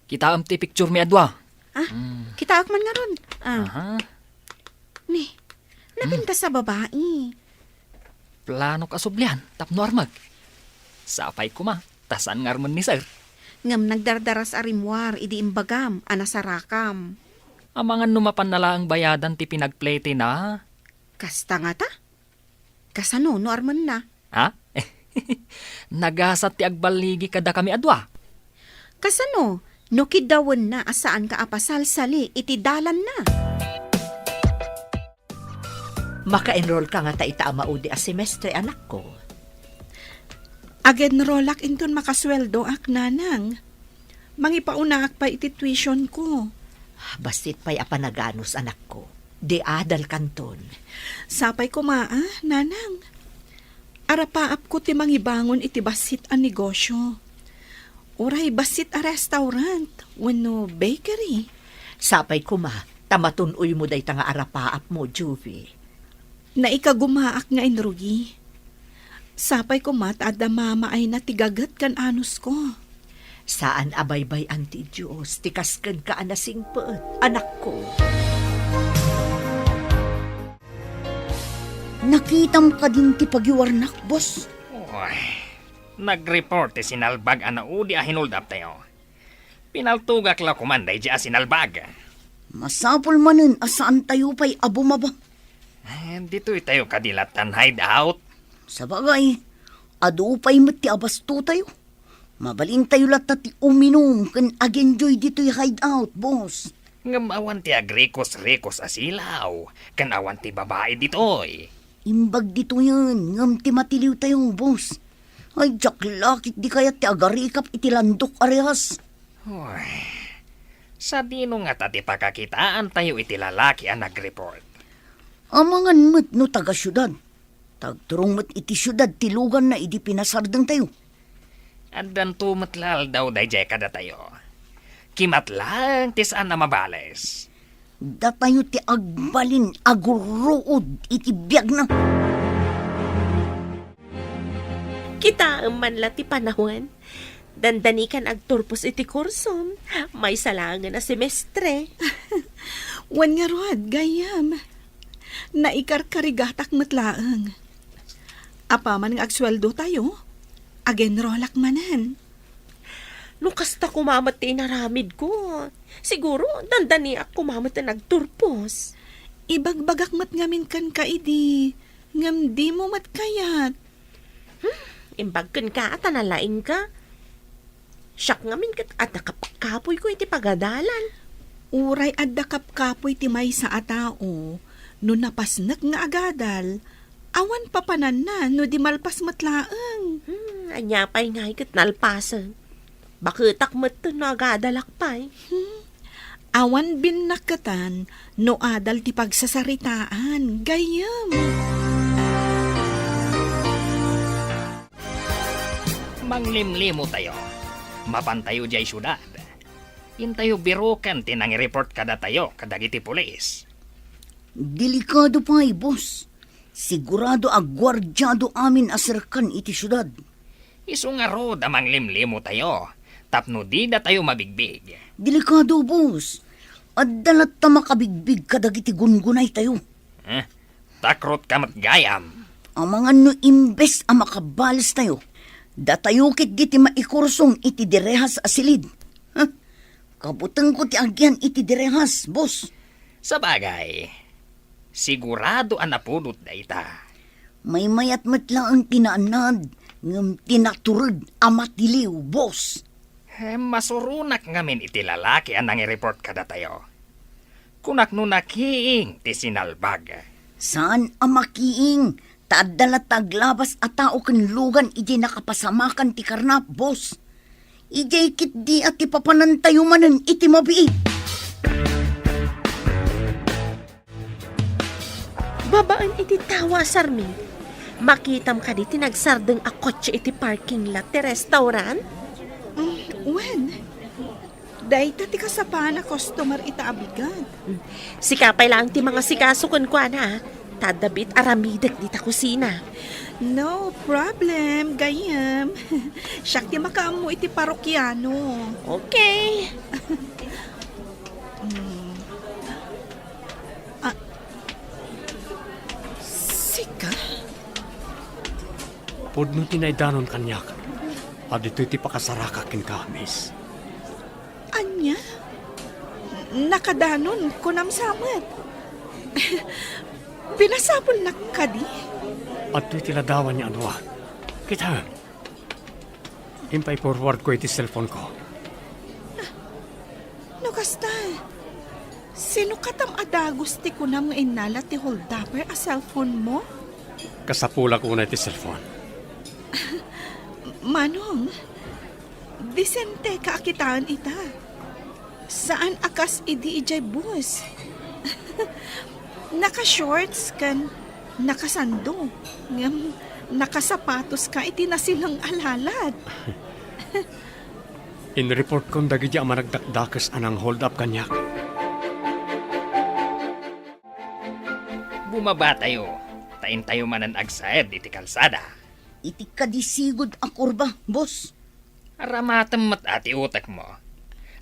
Kitaem ti picture mi a dua. Ah, Mm. kitaek man ngarud. Ah. Aha. Ni, napintas a babai. Planok a sublian tapno armek. Sapay koma, ta saan nga armen ni sir. Ngem nagdardaras a rimmuar idi imbagam a nasarakam. Amangan no mapanna laeng bayadan ti pinagpletena. Kasta ngata? Kasano no armenna? Ha? Nagasat ti agballigi kadakami a dua. Kasano no kiddawenna a saanka a pasalsali iti dalanna? Maka-enroll ka ngata ita a maudi a semestre, anakko? Ag-enrollak inton makasueldoak, nanang. Mangipaunaak pay iti tuition ko. Bassit pay a panaganus, anakko. Di adal kanton. Sapay koma, a, nanang. Arapaapko ti mangibangon iti bassit a negosyo. Uray bassit a restaurant wenno bakery. Sapay koma, ta matun-oymo dayta nga arapaapmo, Juvie. Naikagumaak nga inrugi. Sapay koma ta adda mamaayna ti gaget ken anusko. Saan a baybay-an ti Dios ti kas kenka a nasingpet, anakko. Nakitam kadin ti pagiwarnak, boss? Uy, nag-report ti sinalbag a naudi a hinuldaptayo. Pinaltogak la koman daydi a sinalbag. Masapul manen a saantayo pay a bumaba. Eh, ditoy tayo kadi latta hideout. Sabagay, adu pay met ti abastotayo. Mabalintayo latta ti uminum ken ag-enjoy ditoy hideout, boss. Ngem awan ti agrikos-rikos a silaw, ken awan ti babai ditoy. Imbag ditoyen, ngem ti matiliwtayo, boss. Ay, diak la ket di kayat ti agarikap iti landok a rehas. Uy, sadino ngata ti pakakitaantayo iti lalaki a nag-report? Amangan met no taga-siudad. Ta agturong met iti siudad ti luganna idi pinasardengtayo. Addanto met la aldaw daydiay kadatayo. Kimat laeng ti saan a mabales. Datayo ti agbalin a gurruod iti biagna. Kitaem man la ti panawen. Dandanikan agturpos iti kursom. Maysa laengen a semestre. Wen ngarud, gayyem. Naikarkarigatak met laeng. Apaman nga agsueldotayo, ag-enrollak manen. No kasta koma met ti inaramidko, siguro dandaniak koma met a nagturpos. Ibagbagak met ngamin kenka idi, ngem dimo met kayat. Hmm, imbag kenka a ta nalaingka. Siak ngamin ket adda kapkapoyko iti pagadalan. Uray adda kapkapoy ti maysa a tao, no napasnek nga agadal, awan papananna no di malpas met laeng. Hmm, ania pay ngay ket nalpasen? Baketak metten no agadalak pay. Hmm. Awan binnakketan no adal ti pagsasaritaan, gayyem. Manglimlimo tayo. Mapantayo diay siudad. Intayo biroken ti nangireport kadatayo kadagiti pulis. Delikado pay, boss. Sigurado a guardiado amin a serkan iti siudad. Isu ngarud a manglimlimo tayo, tapno dida tayo mabigbig. Delikado, boss. Adda latta makabigbig kadagiti gungunay tayo. Eh, takrotka met gayam. Amangan no imbes a makabales tayo, datayo ketdi ti maikursong iti direhas a silid. Huh? Kabutengko ti agian iti direhas, boss. Sabagay, sigurado a napudot dayta. Maymayat met laeng ti naanad, ngem ti natured a matiliw, boss. Hem, masuronak ngamin iti lalaki a nangireport kadatayo. Kunak no nakiing ti sinalbag. Saan a makiing, ta adda latta aglabas a tao ken lugan idiay nakapasamakan ti karnap, boss. Idiay ketdi a ti papanantayo manen iti mabiit. Babaen iti tawa, Sarmi. Makitam kadi ti nagsardeng a kotse iti parking lot ti restaurant? Mm, wen. Dayta ti kasapaan a customer ita a bigat. Sika pay laeng ti mangasikaso kenkuana, ta adda biit aramidek dita kusina. No problem, gayyem. Siak ti makaammo iti parokiano. Okay. Mm. Ah, sika? Pudno ti naidanon kaniak. A ditoy ti pakasarakak kenka, miss. Ania? Nakadanon, kunam sa met. Pinasapulnak kadi? Adtoy ti ladawan nga adua. Kitaem. Impay-forwardko iti cellphoneko. No kasta, sino katam a dagus ti kunam nga innala ti holdupper a cellphone mo? Kasapulak unay ti cellphone. Manong, disenteka a kitaen ita. Saan a kas idi idiay bus. Naka-shorts ken nakasando. Ngem Nakasapatoska iti nasileng a lalat. Inreportkon dagiti a managdakdakes a nang-hold up kaniak. Bumabatayo, ta intayo manen agsaed iti kalsada. Iti kadi sigud a kurba, boss. Aramatem met a ti utekmo.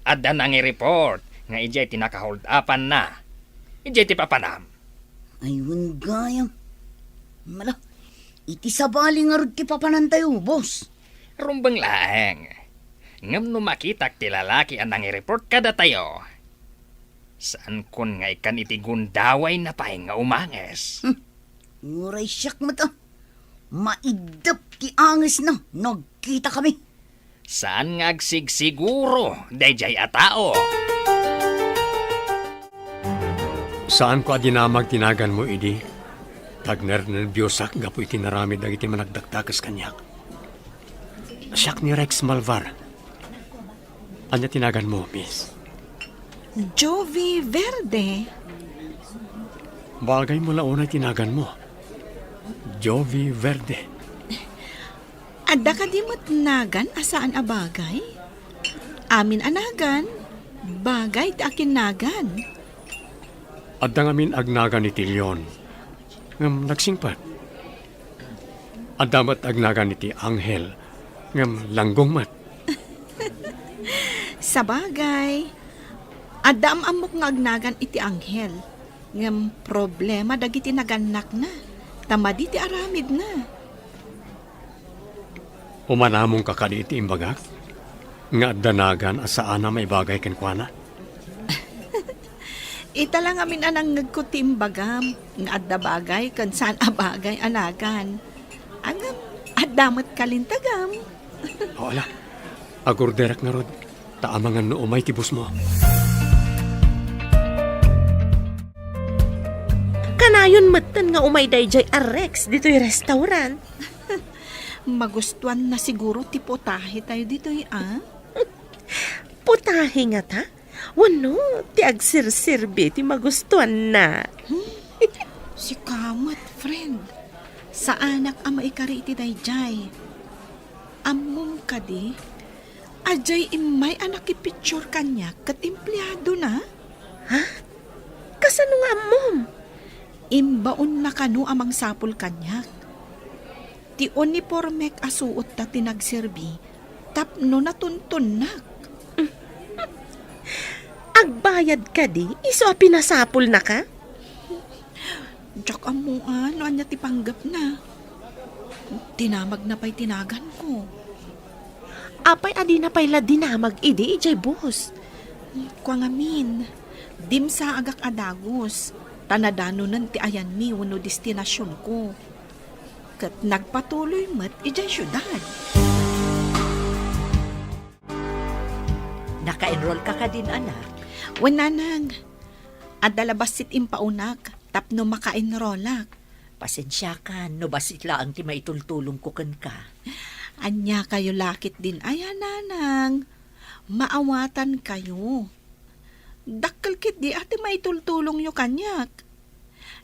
Adda nangi-report nga idiay ti naka-hold upanna. Idiay ti papanam. Ay, wen gayam. Mala, iti sabali ngarud ti papanantayo, boss. Rumbeng laeng. Ngem no makitak ti lalaki a nangi-report kadatayo, saankon nga ikkan iti gundawayna pay nga umanges. Hmm. Uray siak met a. Maiddep ti angesna no agkitakami. Saan nga agsigsiguro daydiay a tao? Saanko a dinamag ti naganmo idi. Tagnernerbiosak gapu iti naramid dagiti managdakdakes kaniak. Siak ni Rex Malvar. Ania ti naganmo, miss? Jovi Verde. Bagay mo la unay ti naganmo. Jovi Verde. Adda kadi met nagan a saan a bagay? Amin a nagan, bagay ti akinnagan. Adda ngamin agnagan iti leon, ngem nagsingpet. Adda met agnagan iti anghel, ngem langgong met. Sabagay, adda am-ammok nga agnagan iti anghel, ngem problema dagiti nagannakna, ta madi ti aramidna. Umanamonka kadi iti imbagak nga adda nagan a saan a maibagay kenkuana? Ita la ngamin a nangngegko ti imbagam nga adda bagay ken saan a bagay a nagan. Ngem, adda met kalintagam. O, ala. Agorderak ngarud, ta amangan no umay ti bossmo. Kanayon metten nga umay daydiay a Rex ditoy restaurant. Magustuanna siguro ti putahe tayo ditoy, a? Putahe ngata? Wenno, ti agserserbi ti magustuanna? Hmm? Sika met, friend. Saanak a maikari iti daydiay. Ammom kadi, adiay immay a nakipicture kaniak ket empleadona? Ha? Kasano nga ammom? Imbaonna kano a mangsapul kaniak. Ti unipormek a suotta ti nagserbi tapno natuntonnak. Agbayad kadi isu a pinasapulnaka? Diak ammoan no ania ti panggepna. Dinamagna pay ti naganko. Apay a dina pay la dinamag idi idiay bus? Kua ngamin, dimsaagak a dagus, ta nadanonen ti ayanmi wenno destinasionko. Ket nagpatuloy met idiay siudad. Naka-enroll ka kadin, anak? Wen, nanang. Adda la bassit impaunak tapno maka-enrollak. Pasensiakan no bassit laeng ti maitultulongko kenka. Ania kayo la ketdin aya, nanang? Maawatan kayo. Dakkel ketdi a ti maitultulongyo kaniak.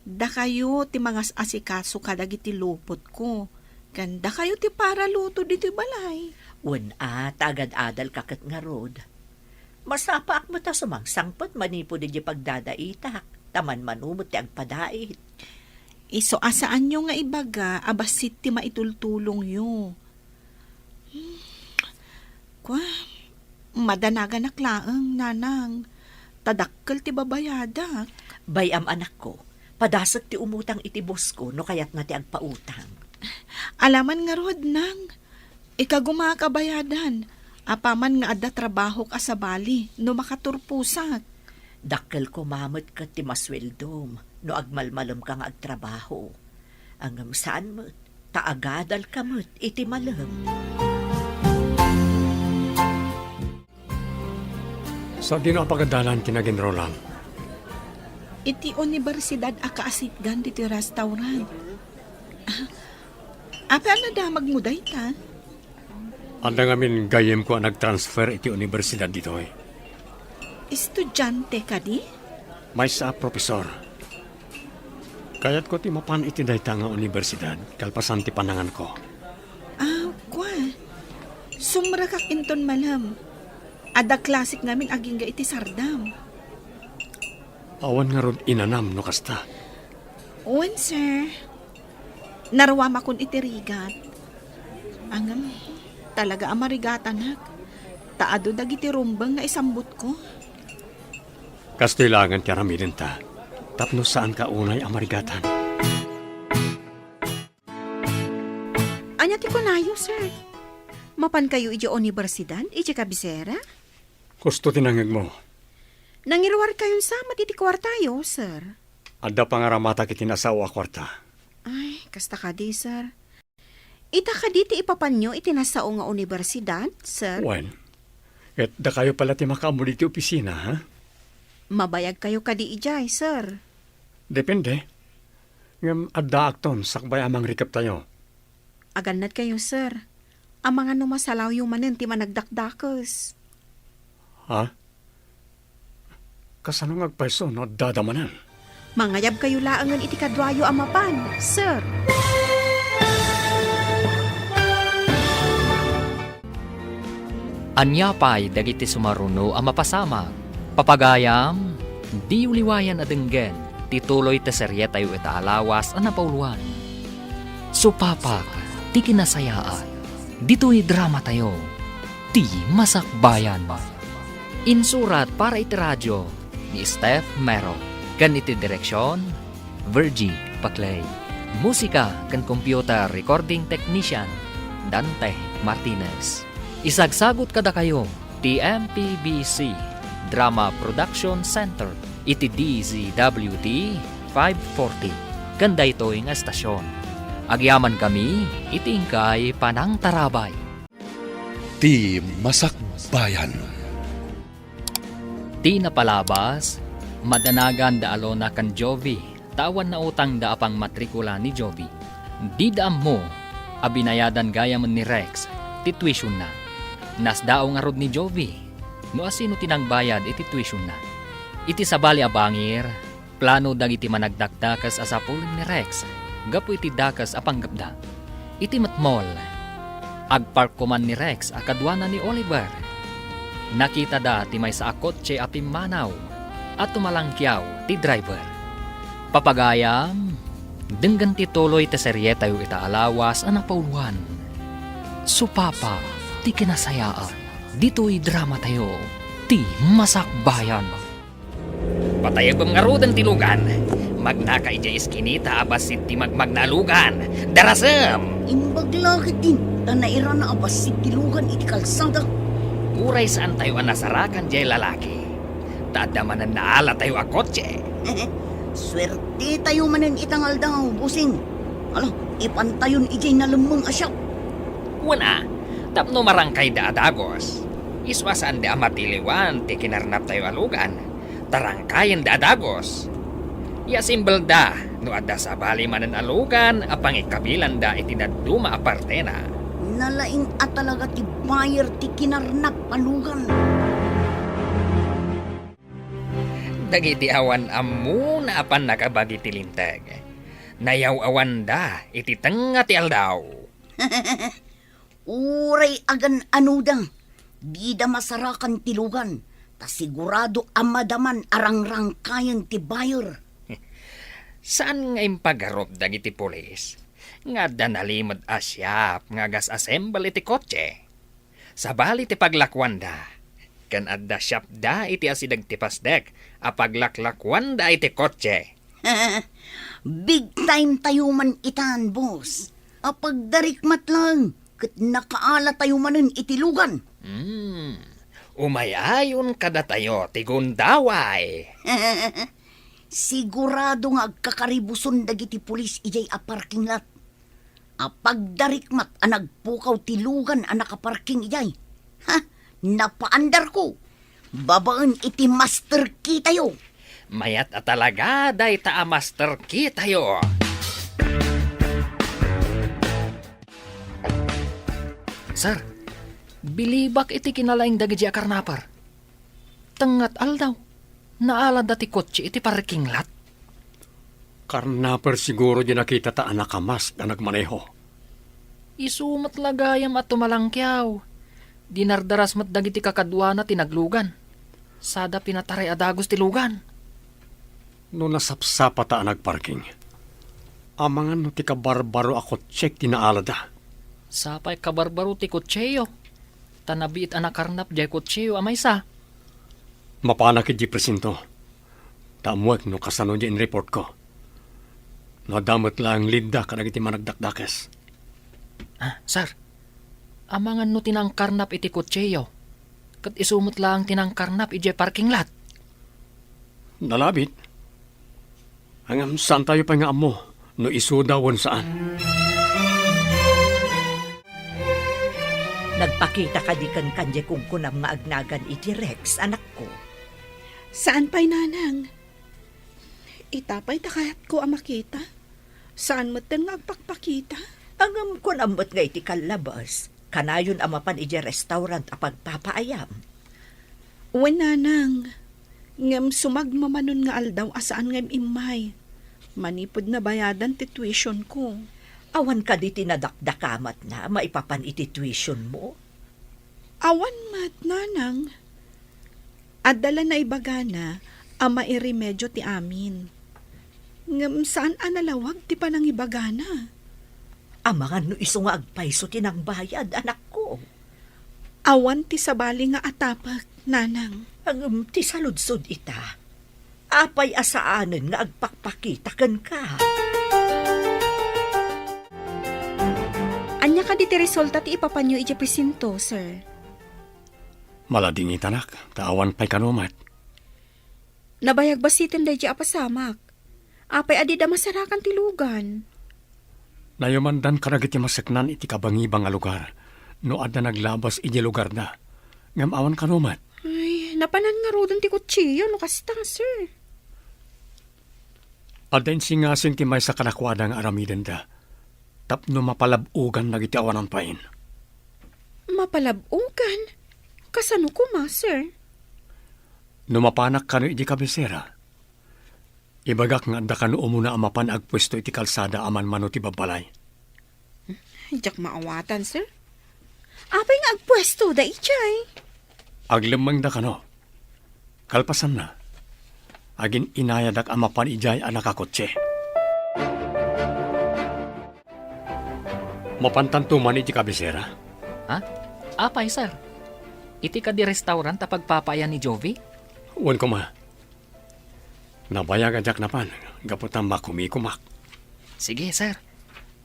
Dakayo ti mangas-asikaso kadagiti lupotko, ken dakayo ti paraluto ditoy balay. Wen a, ta agad-adalka ket ngarud. Masapaak met a sumangsangpet manipud idiay pagdadaitak, ta manmano met ti agpadait. Isu a saanyo nga ibaga a bassit ti maitultulongyo. Hmm. Kua, madanaganak laeng, nanang, ta dakkel ti babayadak. Bay-am, anakko, padasek ti umutang iti bosko no kayatna ti agpautang. Alaman ngarud, nang, ikagumaak a bayadan, apaman nga adda trabahok a sabali no makaturposak. Dakkel koma met ket ti masueldom no agmalmalemka nga agtrabaho. Ngem saan met, ta agadalka met iti malem. Sadino a pagadalan ti nag-enrollam? Iti universidad a kaasitgan ditoy restaurant. Ah, apay a nadamagmo dayta? Adda ngamin gayyemko a nag-transfer iti universidad ditoy. Estudiante kadi? Maysa a profesor. Kayatko ti mapan iti dayta nga universidad kalpasan ti pananganko. Ah, kua. Sumrekak inton malem. Adda klasek ngamin agingga iti sardam. Awan ngarud inanam no kasta. Wen, sir. Naruamakon iti rigat. Ngem, talaga a marigatanak. Ta adu dagiti rumbeng nga isambutko. Kastoy laengen ti aramidenta, tapno saanka unay a marigatan. Ania ti kunayo, sir? Mapankayo idiay universidad, idiay kabisera? Kusto ti nangngegmo. Nangiruarkayon sa met iti kuartayo, sir? Adda pangaramatak iti nasao a kuarta. Ay, kasta kadi, sir. Ita kadi ti ipapanyo iti nasao nga universidad, sir? Wen, ket dakayo pala ti makaammo ditoy opisina, ha? Mabayagkayo kadi idiay, sir? Depende. Ngem addaakton sakbay a mangrikeptayo. Agannadkayo, sir. Amangan no masalawyo manen ti managdakdakes. Ha? Kasano nga agpayso no addada manen? Mangayabkayo laengen iti kaduayo a mapan, sir. Ania pay dagiti sumaruno a mapasamak? Papagayam, diyo liwayan a denggen ti tuloy ti serietayo ita a lawas a napauluan. Supapak ti kinasayaat ditoy dramatayo, Ti Masakbayan. Insurat para iti radio ni Steph Mero ken iti direksion, Virgie Paclay. Musika ken computer recording technician, Dante Martinez. Isagsagut kadakayo ti M P B C Drama Production Center iti D Z W T five forty ken daytoy nga estasion. Agyamankami iti inkay panangtarabay. Ti Masakbayan. Ti napalabas, madanagan da Alona ken Jovi, ta awan nautangda a pangmatrikula ni Jovi. Dida ammo a binayadan gayamen ni Rex ti tuitionda. Nasdaaw ngarud ni Jovi no asino ti nangbayad iti tuitionda. Iti sabali a bangir, plano dagiti managdakdakes a sapulen ni Rex gapu iti dakes a panggepda. Iti met mall, agpark koman ni Rex a kaduana ni Oliver. Nakitada ti maysa a kotse a pimmanaw a tumalangkiaw ti driver. Papagayam, denggen ti tuloy ti serietayo ita a lawas a napauluan. Supapa ti kinasayaat ditoy dramatayo, Ti Masakbayan. Patayabem ngaruden ti lugan. Magnaka idiay iskinita a bassit ti magmagna a lugan. Darasem! Imbag la ketdin, ta nairana a bassit ti lugan iti kalsada. Uray saantayo a nasarakan diay lalaki. Ta adda manen naalatayo a kotse. Suertetayo manen ita nga aldaw, bossing. Ala, ipantayon idiay nalemmeng a shop. Wen a, tapno marangkayda a dagus. Isu a saanda a matiliwan ti kinarnaptayo a lugan. Tarangkayenda a dagus. Iasimbelda no adda sabali manen a lugan a pangikabilanda iti dadduma a partena. Nalaing a talaga ti buyer ti kinarnap a lugan. Dagiti awan ammona a pannakabagi ti linteg, nayaw-awanda iti tengnga ti aldaw. Uray agan-anoda, dida masarakan ti lugan, ta sigurado a madaman a rangrangkayen ti buyer. Saan nga impagarup dagiti pulis nga adda nalimed a shop nga agas-assemble iti kotse. Sabali ti paglakuanda, ken adda shopda iti asideg ti pasdek a paglaklakuanda iti kotse. Big time tayo man itan, boss. Apagdarikmat lang, ket nakaala tayo manen iti lugan. Hmm, umay-ayon kadatayo ti gundaway. Sigurado nga agkakaribuson dagiti pulis idiay a parking lot. Apagdarikmat a nagpukaw ti lugan a nakaparking idiay. Ha? Napaandarko. Babaen iti master key tayo. Mayat a talaga dayta a master key tayo. Sir, bilibak iti kinalaing dagiti a karnapar. Tengnga ti aldaw, naalada ti kotse iti parking lot. Karnaper siguro di nakitata a nakamask a nagmaneho. Isu met la gayam a tumalangkiaw. Dinardaras met dagiti kakaduana ti naglugan. Sada pinataray a dagus ti lugan. No nasapsapata a nagparking, amangan no ti kabarbaro a kotsek ti naalada. Sapay kabarbaro ti kotseyo. Ta nabiit a nakarnap diay kotseyo a maysa. Mapanak iti presinto. Ta ammoek no kasano diay inreportko. No adda met laeng lead-da kadagiti managdakdakes. Ah, sir. Amangan no ti nangkarnap iti kotseyo. Ket isu met laeng ti nangkarnap idiay parking lot. Nalabit. Ngem saantayo pay nga ammo no isuda wen saan. Nagpakita kadi kenka diay kunkunam nga agnagan iti Rex, anakko? Saan pay, nanang. Ita pay ta kayatko a makita. Saan metten nga agpakpakita. Ngem kunam met nga iti kallabas, kanayon a mapan idiay restaurant a pagpapaayam. Wen, nanang. Ngem sumagmamanon nga aldaw a saan nga im-immay. Manipud nabayadan ti tuitionko. Awan kadi ti nadakdakamatna maipapan iti tuitionmo? Awan met, nanang. Adda la naibagana a mairemedio ti amin. Ngem saan a nalawag ti panangibagana. Amangan no isu nga agpayso ti nangbayad, anakko. Awan ti sabali nga atapek, nanang. Ngem ti saludsod ita, apay a saanen nga agpakpakita kenka? Ania kadi ti resulta ti ipapanyo idiay presinto, sir? Maladingitanak, ta awan pay kano met. Nabayag bassiten daydi a pasamak. Apay a dida masarakan ti lugan? Nayumandan kadagiti maseknan iti kabangibang a lugar no adda naglabas idiay lugarda. Ngem awan kano met. Ay, napanan ngaruden ti kutsiyo no kasta, sir. Adda insingasing ti maysa kadakuada nga aramidenda tapno mapalab-ogan dagiti awanan pain. Mapalab-ogan? Kasano koma, sir? No mapanak kano idi kabisera, ibagak nga adda kano umuna a mapan agpuesto iti kalsada a manmano ti babbalay. Diak maawatan, sir. Apay nga agpuestoda idiay? Aglemmengda kano. Kalpasanna, agin-inayadak a mapan idiay a nakakotse. Mapantanto man iti kabisera? Ha? Apay, sir? Iti kadi restaurant a pagpapaayan ni Jovi? Wen koma. Nabayag a diak napan, gapu ta makumikomak. Sige, sir.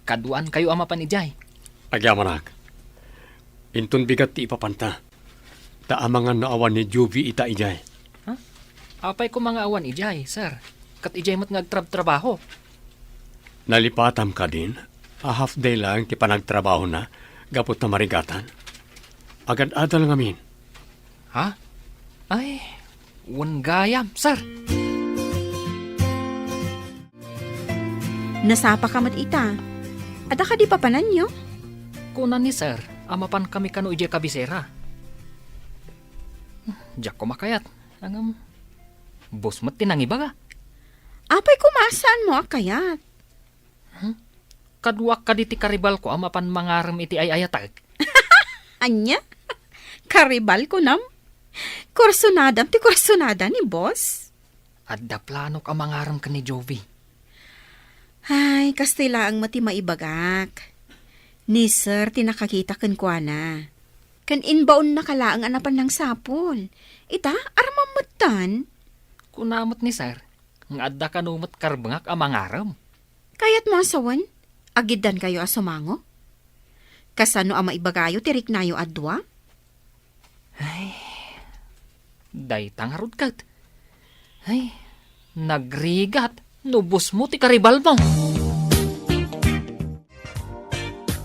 Kaduaankayo a mapan idiay. Agyamanak. Inton bigat ti ipapanta. Ta amangan no awan ni Juvie ita idiay. Ha? Apay koma nga awan idiay, sir? Ket idiay met nga agtrabtrabaho. Nalipatam kadin a half day laeng ti panagtrabahona gapu ta marigatan? Agad-adal ngamin. Ha? Ay, wen gayam, sir. Nasapaka met ita. Adda kadi papananyo? Kuna ni sir a mapankami kano idiay kabisera. Diak koma kayat. Ngem, boss met ti nangibaga. Apay koma saanmo a kayat? Hmm? Kaduak kadi ti karibalko a mapan mangarem iti ay-ayatek. Ania? Karibal kunam? Kursunadam ti kursunada ni boss? Adda planok a mangarem ken ni Jovi. Ay, kastoy laeng met ti maibagak. Ni sir ti nakakita kenkuana. Ken imbaonnaka laeng a napan nangsapul. Ita, aramam metten. Kuna met ni sir nga adda kano met karbengak a mangarem. Kayatmo a sawen, agiddankayo a sumango? Kasano a maibagayo ti riknayo a dua? Ay, dayta ngarud ket. Ay, nagrigat no bossmo ti karibalmo.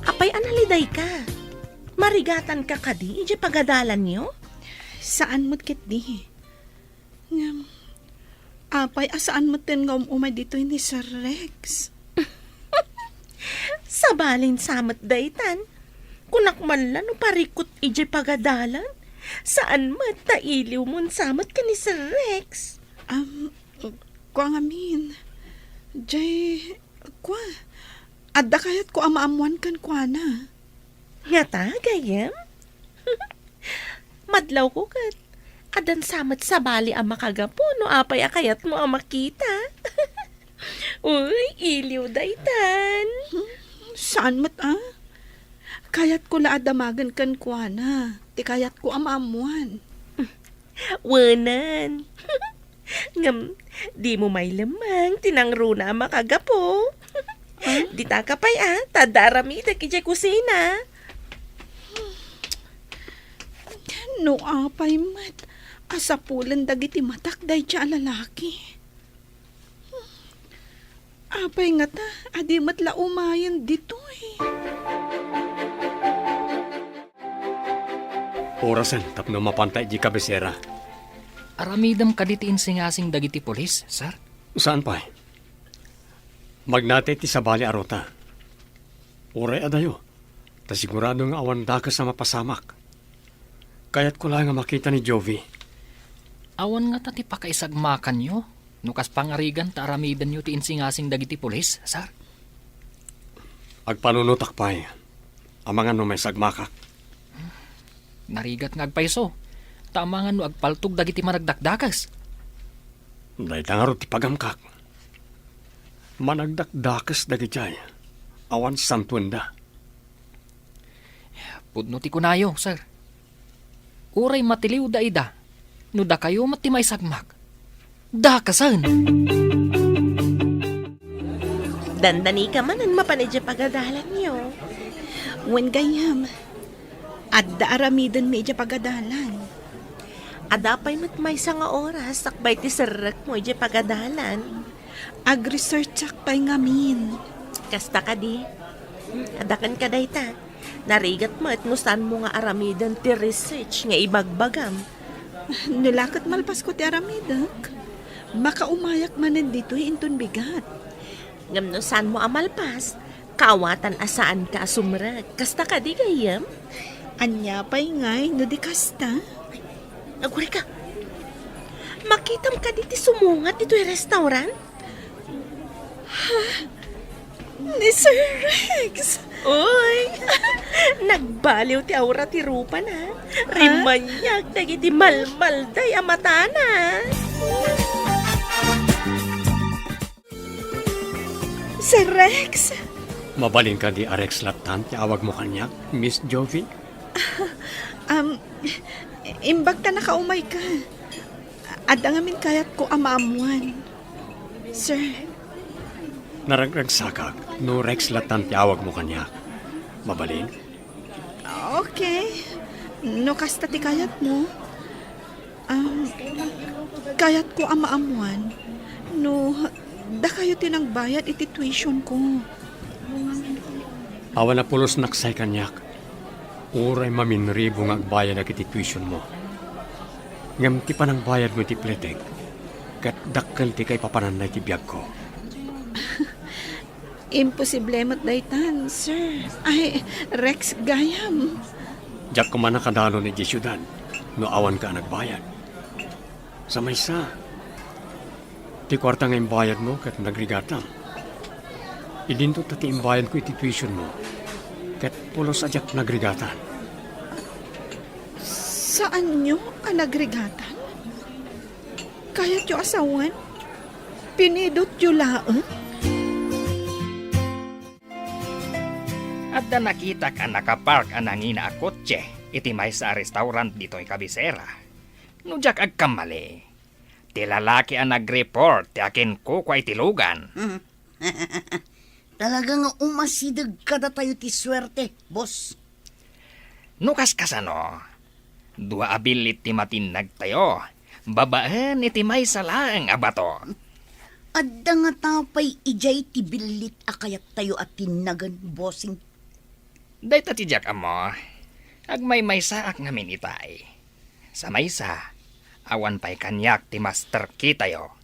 Apay a nalidayka? Marigatanka kadi idiay pagadalanyo? Saan met ketdi. Ngem, apay a saan metten nga um-umay ditoy ni Sir Rex? Sabalin sa met daytan. Kunak man la no parikut idiay pagadalan. Saan met ta iliwmon sa met ken ni Sir Rex. Am, kua ngamin. Jay, kwa, adda kayatko a maammoan kenkuana. Ngata, gayyem? Madlawko ket addan sa met sabali a makagapu no apay a kayatmo a makita. Uy, iliw daytan. Hmm, saan met a? Kayatko la a damagen kenkuana ti kayatko a maammoan. Wenan. Ngem, dimo mailemmeng ti nangruna a makagapu. Ah? Ditaka pay a, ta adda aramidek idiay kusina. No apay met a sapulen dagiti matak dayta a lalaki. Apay ngata a di met la umayen ditoy? Orasen tapno mapanta idiay kabisera. Aramidem kadi ti insingasing dagiti pulis, sir? Saan pay? Magnatay ti sabali a ruta. Uray adayo, ta sigurado nga awan dakes a mapasamak. Kayatko laeng a makita ni Jovi. Awan ngata ti pakaisagmakanyo no kas pangarigan ta aramidenyo ti insingasing dagiti pulis, sir? Agpanunotak pay. Amangan no maisagmakak. Narigat nga agpayso, ta amangan no agpaltog dagiti managdakdakes. Dayta ngarud ti pagamkak. Managdakdakes dagijay. Awan santuenda. Pudno ti kunayo, sir. Uray matiliwda ida, no dakayo met ti maisagmak, dakesen. Dandanika manen mapan idiay pagadalanyo. Wen gayyem, adda aramidenmi idiay pagadalan. Adda pay met maysa nga oras sakbay ti serrekmo idiay pagadalan. Agresearchak pay ngamin. Kasta kadi? Adda kenka dayta. Narigat met no saanmo nga aramiden ti research nga ibagbagam. No la ket malpasko ti aramidek, makaumayak manen ditoy inton bigat. Ngem no saanmo a malpas, kaawatan a saanka a sumrek. Kasta kadi, gayyem? Ania pay ngay no di kasta? Agurayka. Makitam kadi ti sumungat ditoy restaurant? Ha? Ni Sir Rex? Uy! Nagbaliw ti aura ti rupana. Ha? Rimmaniag dagiti malmalday a matana. Sir Rex? Mabalin kadi a Rex lattan ti awagmo kaniak, Miss Jovi? Um, imbag ta nakaumayka. Adda ngamin kayatko a maammuan, sir. Naragragsakak no Rex lattan ti awagmo kaniak. Mabalin? Okay. No kasta ti kayatmo. Um, kayatko a maammuan no dakayo ti nagbayad iti tuition ko. Awan a pulos naksay kaniak. Uray maminribo nga agbayadak iti tuition mo. Ngem ti panangbayadmo iti pletek, ket dakkel ti kaipapananna iti biagko. Imposible met daytan, sir. Ay, Rex gayam. Diak koma nakadalon idiay siudad no awanka a nagbayad. Sa maysa, ti kuarta nga imbayadmo ket nagrigatam. Idinto ta ti imbayadko iti tuition mo, ket pulos a diak nagrigatan. Saanyo a nagrigatan? Kayatyo a sawen? Pinidotyo laeng? Adda nakitak a nakapark a nangina a kotse iti maysa a restaurant ditoy kabisera. No diak agkammali, ti lalaki a nagreport ti akinkukua iti lugan. Mhm. Talaga nga umasideg kadatayo ti suerte, boss. No kaskasano, dua a billit ti matinnagtayo babaen iti maysa laeng a bato. Adda ngata pay idiay ti billit a kayattayo a tinnagen, bossing? Dayta ti diak ammo. Agmaymaysaak ngamin itay. Sa maysa, awan pay kaniak ti master key tayo.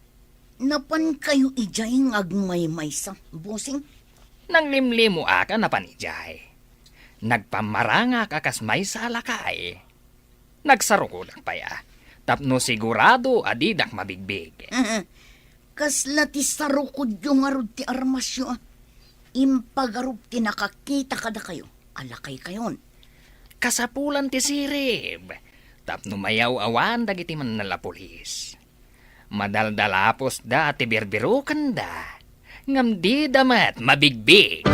Napankayo idiay nga agmaymaysa, bossing? Nanglimlimoak a napan idiay. Nagpammarangak a kas maysa a lakay. Nagsarugodak pay a, tapno sigurado a didak mabigbig. Kasla ti sarukodyo ngarud ti armasyo, a. Impagarup ti nakakita kadakayo a lakaykayon. Kasapulan ti sirib tapno mayaw-awan dagiti mannalapulis. Madaldalapusda ti birbirukanda, ngem dida met mabigbig.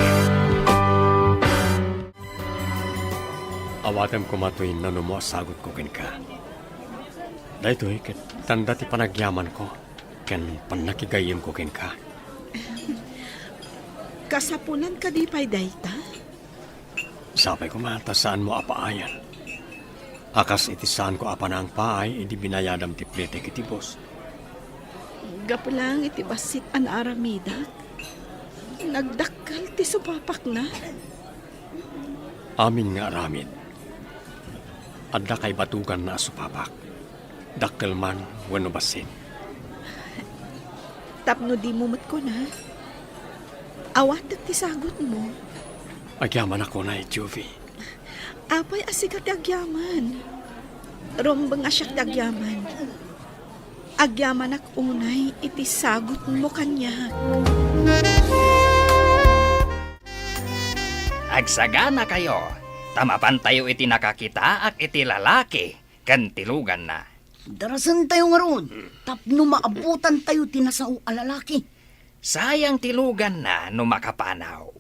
Awatem koma toy nanumo a sagutko kenka. Daytoy ket tanda ti panagyamanko ken pannakigayyemko kenka. Kasapulan kadi pay dayta? Sapay koma ta saanmo a paayan a kas iti saanko a panangpaay idi binayadam ti plitek iti bus. Gapu laeng iti bassit a naaramidak, nagdakkel ti supapakna. Amin nga aramid, adda kaibatuganna a supapak, dakkel man wenno bassit. Tapno dimo met kuna, awatek ti sagutmo. Agyamanak unay, Juvie. Apay a sika ti agyaman? Rumbeng a siak ti agyaman. Agyamanak unay iti sagutmo kaniak. Agsaganakayo, ta mapantayo iti nakakitaak iti lalaki ken ti luganna. Darasentayo ngarud tapno maabutantayo ti nasao a lalaki. Sayang ti luganna no makapanaw.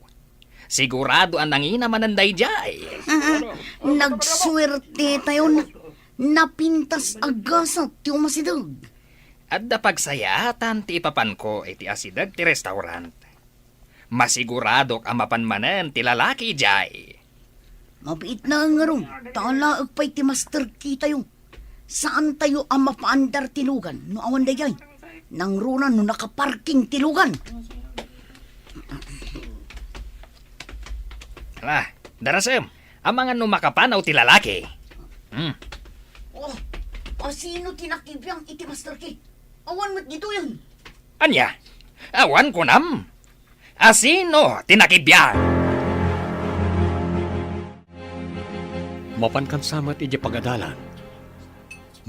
Sigurado a nangina manen daydiay. Ah, nagsuertetayon. Napintas a gasat ti umasideg. Adda pagsayaatan ti ipapanko iti asideg ti restaurant. Masiguradok a mapan manen ti lalaki idiay. Mabiit na ngarud, ta alaek pay ti master key tayo. Saantayo a mapaandar ti lugan no awan daydiay. Nangruna no nakaparking ti lugan. Ala, darasem, amangan no makapanaw ti lalaki. Hmm. Oh, asino ti nakibiang iti master key? Awan met ditoyen. Ania? Awan kunam? Asino ti nakibiang? Mapankan sa met idiay pagadalan.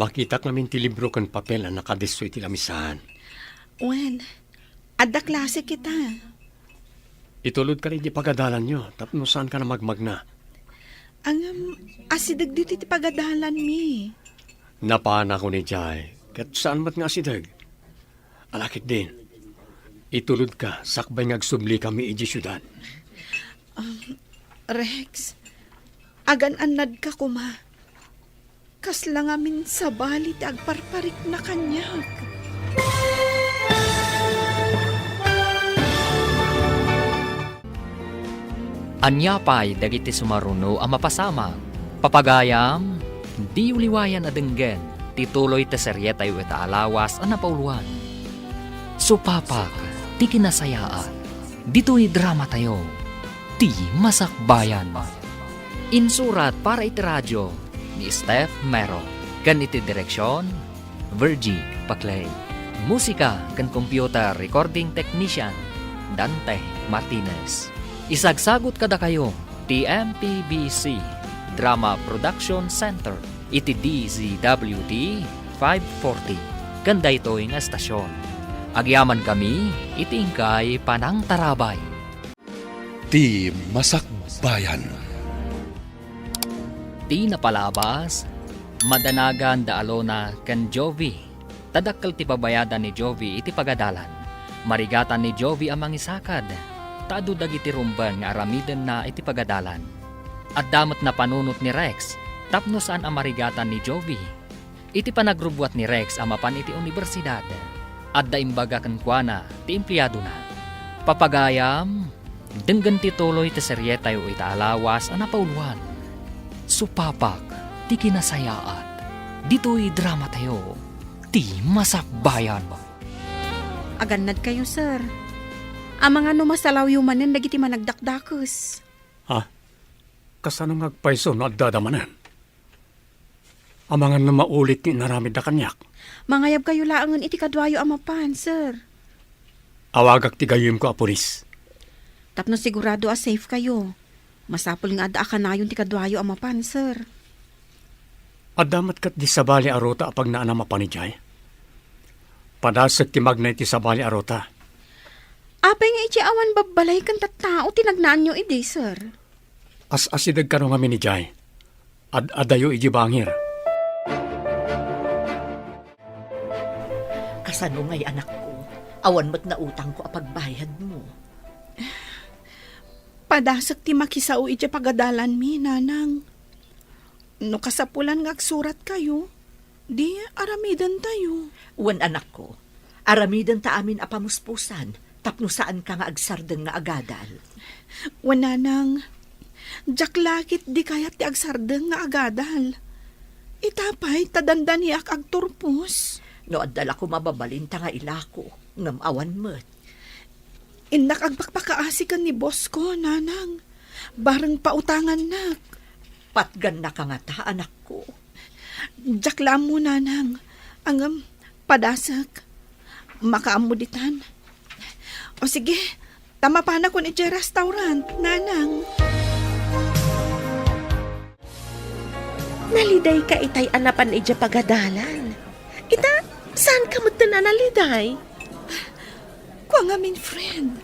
Makitak ngamin ti libro ken papel a nakadisso iti lamisaan. Wen, adda klase kita. Itulodka idiay pagadalanyo tapno saanka a magmagna. Ngem, asideg ditoy ti pagadalanmi. Napanak idiay, ket saan met nga asideg. Ala ketdin, itulodka sakbay nga agsublikami idiay siudad. Um, Rex, agan-annadka koma. Kasla ngamin sabali ti agparparikna kaniak. Ania pay dagiti sumaruno a mapasamak? Papagayam, diyo liwayan a denggen ti tuloy ti serietayo ita a lawas a napauluan, Supapak ti Kinasayaat. Ditoy dramatayo, Ti Masakbayan. Insurat para iti radio ni Steph Mero, ken iti direksion, Virgie Paclay. Musika ken computer recording technician, Dante Martinez. Isagsagut kadakayo ti M P B C Drama Production Center iti D Z W T five forty ken daytoy nga estasion. Agyamankami iti inkay panangtarabay. Ti Masakbayan. Ti napalabas, madanagan da Alona ken Jovi. Ta dakkel ti pabayadan ni Jovi iti pagadalan. Marigatan ni Jovi a mangisakad, ta adu dagiti rumbeng nga aramidenna iti pagadalan. Adda met napanunot ni Rex tapno saan a marigatan ni Jovi. Iti panagrubbuat ni Rex a mapan iti unibersidad, adda imbaga kenkuana ti empleadona. Papagayam, denggen ti tuloy ti serietayo ita a lawas a napauluan, Supapak ti Kinasayaat. Ditoy dramatayo, Ti Masakbayan. Agannadkayo, sir. Amangan no masalawyo manen dagiti managdakdakes. Ha? Kasano nga agpayso no addada manen? Amangan no maulit ti inaramidda kaniak. Mangayabkayo laengen iti kaduayo a mapan, sir. Awagak ti gayyemko a pulis. Tapno sigurado a safekayo, masapul nga adda a kanayon ti kaduayo a mapan, sir. Adda met ket di sabali a ruta a pagnaanam a panidiay? Padasek ti magna iti sabali a ruta. Apay nga iti awan babbalay ken tattao ti nagnaanyo idi, sir? As-asideg kano ngamin idiay. Ad-adayo iti bangir. Kasano ngay, anakko? Awan met nautangko a pagbayadmo. Padasek ti makisao iti pagadalanmi, nanang. No kasapulan nga agsuratkayo, di aramidentayo. Wen, anakko, aramidenta amin a pamuspusan tapno saanka nga agsardeng nga agadal. Wen, nanang, diak la ketdi kayat ti agsardeng nga agadal. Ita pay ta dandaniak agturpos. No adda la koma mababalinta nga ilako, ngem awan met. Innak agpakpakaasi ken ni boss ko, nanang. Bareng pautangannak. Patgannaka ngata, anakko? Diak la ammo, nanang. Ngem, padasek. Makaammo ditan. O sige, ta mapanakon idiay restaurant, nanang. Nalidayka itay a napan idiay pagadalan. Ita, saanka metten a naliday? Kua ngamin, friend.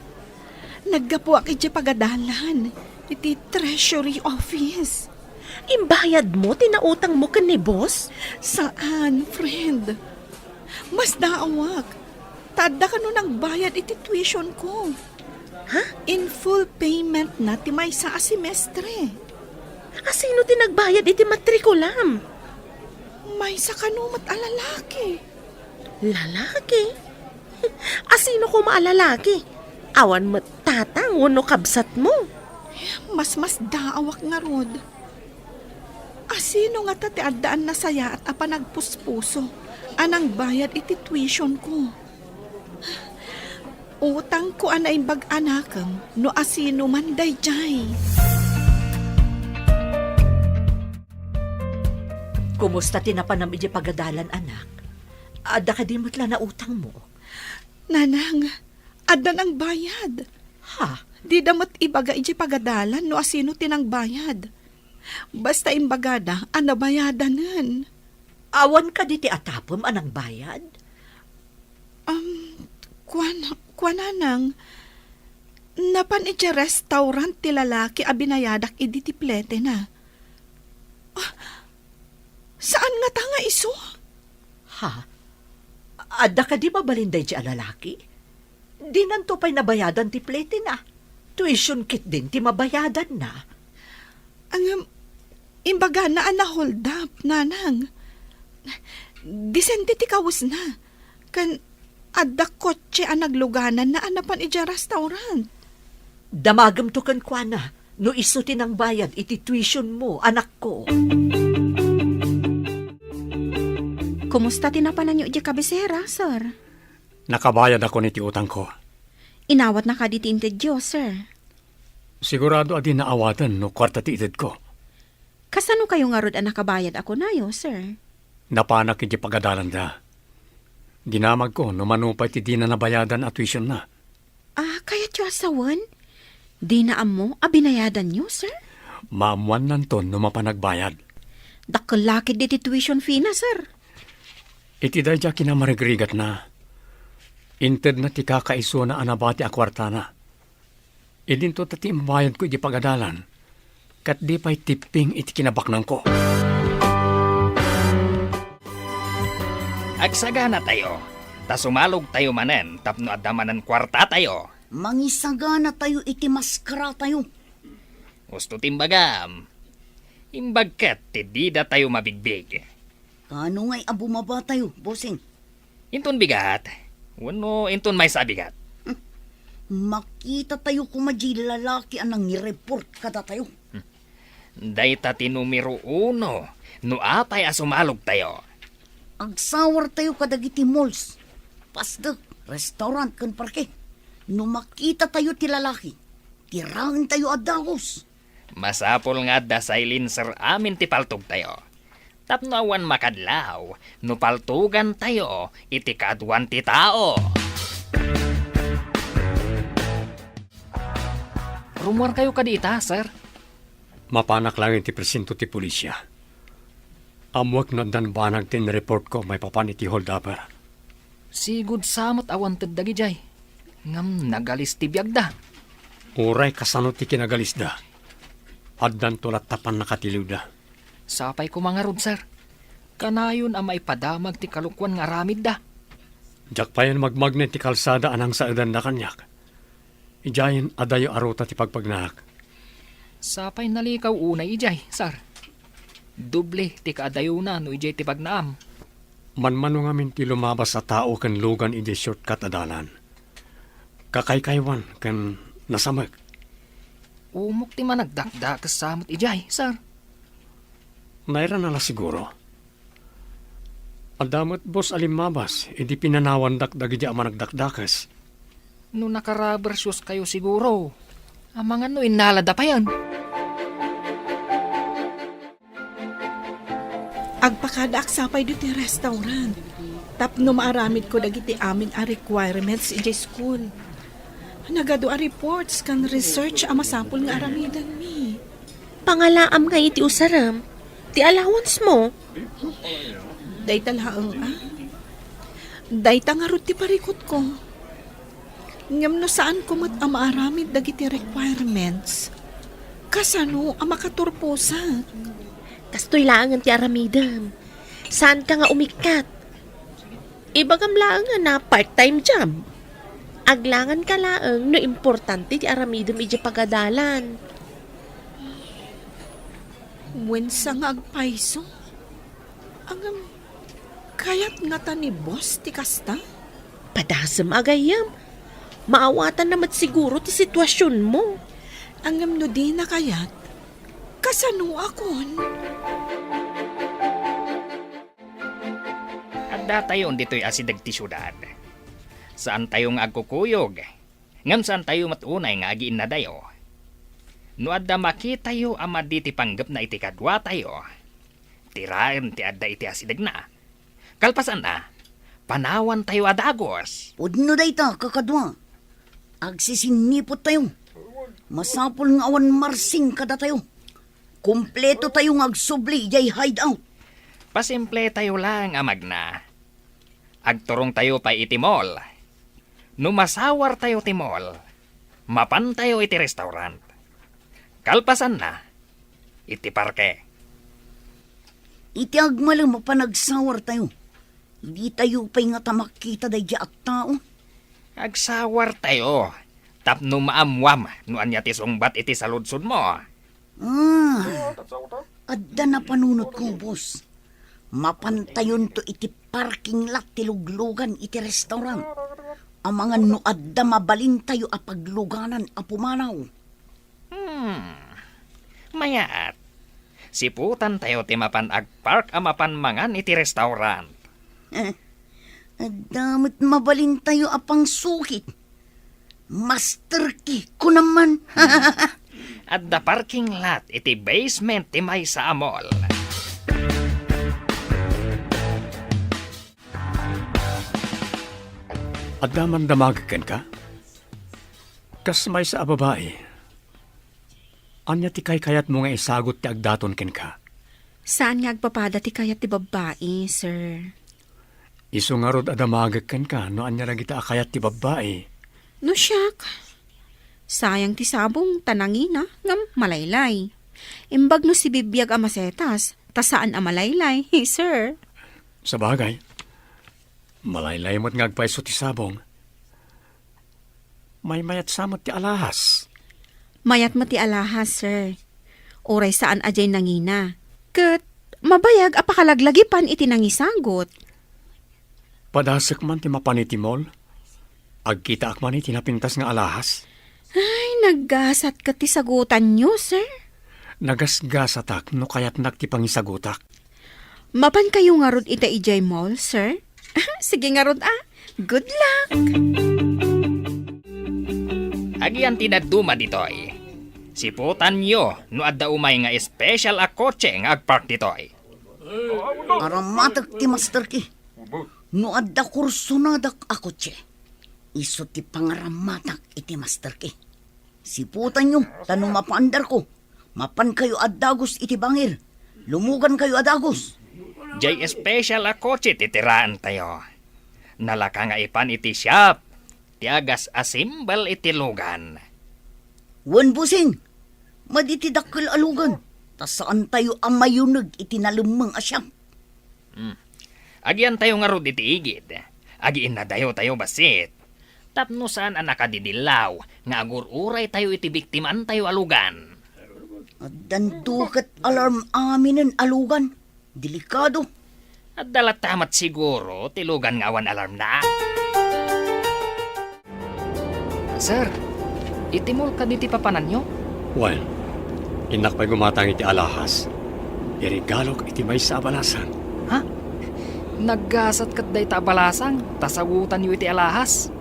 Naggapuak idiay pagadalan iti Treasury Office. Imbayadmo ti nautangmo ken ni boss? Saan, friend. Masdaawak. Ta adda kano nagbayad iti tuition ko. Ha? In full payment na ti maysa a semestre. Asino ti nagbayad iti matrikulam? Maysa kano met a lalaki. Lalaki? Asino koma a lalaki? Awan met tatang wenno kabsatmo? Mas masdaawak ngarud. Asino ngata ti addaan nasayaat a panagpuspuso a nangbayad iti tuition ko? Utangko a naimbag a nakem no asino man daydiay. Kumusta ti napanam idiay pagadalan, anak? Adda kadi met la nautangmo? Nanang, adda nangbayad. Ha? Dida met ibaga idiay pagadalan no asino ti nangbayad. Basta imbagada a nabayadanen. Awan kadi ti atapem a nangbayad? Um, kuan, kuan, nanang, napan idiay restaurant ti lalaki a binayadak idi ti pletena. Ah, saan ngata nga isu? Ha? Adda kadi mabalin daydiay a lalaki? Dinanto pay nabayadan ti pletena. Tuition ketdin ti mabayadanna. Ngem, imbagana a na-hold up, nanang. Disente ti kawesna. Ken adda kotse a naglugananna a napan idiay restaurant. Damagemto kenkuana no isu ti nangbayad iti tuitionmo, anakko. Kumusta ti napananyo idiay kabisera, sir? Nakabayadakon iti utangko. Inawatna kadi ti intedyo, sir? Sigurado a dina awaten no kuarta ti itedko. Kasano kayo ngarud a nakabayad a kunayo, sir? Napanak iti pagadalanda. Dinamagko no mano pay ti dina nabayadan a tuition na. Ah, kayatyo a sawen? Dina ammo a binayadanyo, sir? Maammuannanton no mapan nagbayad. Dakkel la ketdi ti tuition fee na, sir. Iti daydiay a kinamarigrigatna, intedna ti kakaisuna a nabati a kuartana. Idinto ta ti imbayadko iti pagadalan, ket di pay tipping iti kinabaknangko. Agsaganatayo, ta sumalogtayo manen tapno adda manen kuartatayo. Mangisaganatayo iti maskaratayo. Husto ti imbagam. Imbag ket ti didatayo mabigbig. Kaano ngay a bumabatayo, bossing? Inton bigat, wenno inton maysa a bigat? Hmm. Makitatayo koma diay lalaki a nangireport kadatayo. Hmm. Dayta ti numero uno no apay a sumalogtayo. Agsawartayo kadagiti malls, pasdek, restaurant ken parke. No makitatayo ti lalaki, tiraentayo a dagus. Masapul nga adda silencer amin ti paltogtayo. Tapno awan makadlaw no paltogantayo iti kaaduan ti tao. Rummuarkayo kadi ita, sir? Mapanak laeng iti presinto ti pulisia. Ammoek no addan banag ti inreportko maipapan iti holdupper. Sigud sa met a wanted dagidiay. Ngem nagalis ti biagda. Uray kasano ti kinagalisda, addanto latta pannakatiliwda. Sapay koma ngarud, sir. Kanayon a maipadamag ti kalokuan nga aramidda. Diak payen magmagna iti kalsada a nangsaedanna kaniak. Idiayen adayo a ruta ti pagpagnaak. Sapay nalikaw unay idiay, sir. Doble ti kaadayona no idiay ti pagnaam. Manmano ngamin ti lumabas a tao ken lugan idiay shortcut a dalan. Kakaykaywan ken nasamek. Umok ti managdakdakes sa met idiay, sir. Nairana la siguro. Adda met bus a limmabas idi pinanawandak dagidi a managdakdakes. No nakaraber shoes kayo siguro, amangan no innalada payen. Agpakadaak sapay ditoy restaurant tapno maaramidko dagiti amin a requirements idiay school. Nagadu a reports ken research a masapul nga aramidenmi. Pangalaam nga iti usarem, ti allowance mo. Dayta laeng, ah. Dayta ngarud ti parikutko. Ngem no saanko met a maaramid dagiti requirements, kasano a makaturposak? Kastoy laengen ti aramidem. Saanka nga umikkat. Ibagam laeng a part-time job. Aglanganka laeng no importante ti aramidem idiay pagadalan. Wen sa nga agpayso? Ngem, kayat ngata ni boss ti kasta? Padasem a gayyem. Maawatanna met siguro ti situasionmo. Ngem no dina kayat, kasanoakon? Addatayon ditoy asideg ti siudad. Saantayo nga agkukuyog, ngem saantayo met unay nga agiinnadayo. No adda makitayo a madi ti panggepna iti kaduatayo, tiraen ti adda iti asidegna. Kalpasanna, panawantayo a dagus. Pudno dayta, kakadua. Agsisinniput tayo. Masapul nga awan marsing kadatayo. Kompleto tayo nga agsubli idiay hideout. Pasimple tayo laeng a magna. Agturong tayo pay iti mall. No masawar tayo ti mall, mapan tayo iti restaurant. Kalpasanna, iti parke. Iti agmalem a panagsawar tayo, ditayo pay ngata makita daydi a tao. Agsawar tayo, tapno maammuam no ania ti sungbat iti saludsodmo. Ah, adda napanunotko, boss. Mapantayonto iti parking lot ti luglugan iti restaurant. Amangan no adda mabalintayo a pagluganan a pumanaw. Hmm. Mayat. Siputantayo ti mapan agpark a mapan mangan iti restaurant. Eh, adda met mabalintayo a pangsukit. Master key, kunam man. Adda parking lot iti basement ti maysa a mall. Adda man damagek kenka? Kas maysa a babai, ania ti kaykayatmo nga isagut ti agdaton kenka? Saan nga agpapada ti kayat ti babbai, sir. Isu ngarud a damagek kenka no ania dagita a kayat ti babbai. No siak, sayang ti sabong ta nangina ngem malaylay. Imbag no sibibiag a masetas ta saan a malaylay, sir. Sabagay, malaylay met nga agpayso ti sabong. Maymayat sa met ti alahas. Mayat met ti alahas, sir. Uray saan a diay nangina. Ket mabayag a pakalaglagipan iti nangisagut. Padasek man ti mapan iti mall. Agkitaak man iti napintas nga alahas. Ay, naggasat ket ti sagutanyo, sir. Nagasgasatak no kayatnak ti pangisagutak. Mapankayo ngarud ita idiay mall, sir? Sige ngarud, ah. Good luck! Agian ti dadduma ditoy. Siputanyo no adda umay nga special a kotse nga agpark ditoy. Aramatek ti master key. No adda kursonadak a kotse, isu ti pangaramatak iti master key. Siputanyo, ta no mapaandarko, mapankayo a dagus iti bangir. Lumugankayo a dagus. Jay special a kotse ti tiraentayo. Nalaka nga ipan iti siap ti agas-asimbal iti lugan. Wen, Bossing, madi ti dakkel a lugan, ta saantayo a mayuneg iti nalemmeng a siap. Hmm. Agiantayo ngarud iti igid. Agiinnadayotayo bassit. Tapno saan a nakadidillaw nga agur-uraytayo iti biktimaantayo a lugan. Addan duket alarm aminen a lugan. Delikado. Adda latta met siguro ti lugan nga awan alarmna. Sir, iti mall kadi ti papananyo? Wen, innak pay gumatang iti alahas. Iregalok iti maysa a balasang. Ha? Naggasat ket dayta a balasang, ta sagutanyo iti alahas.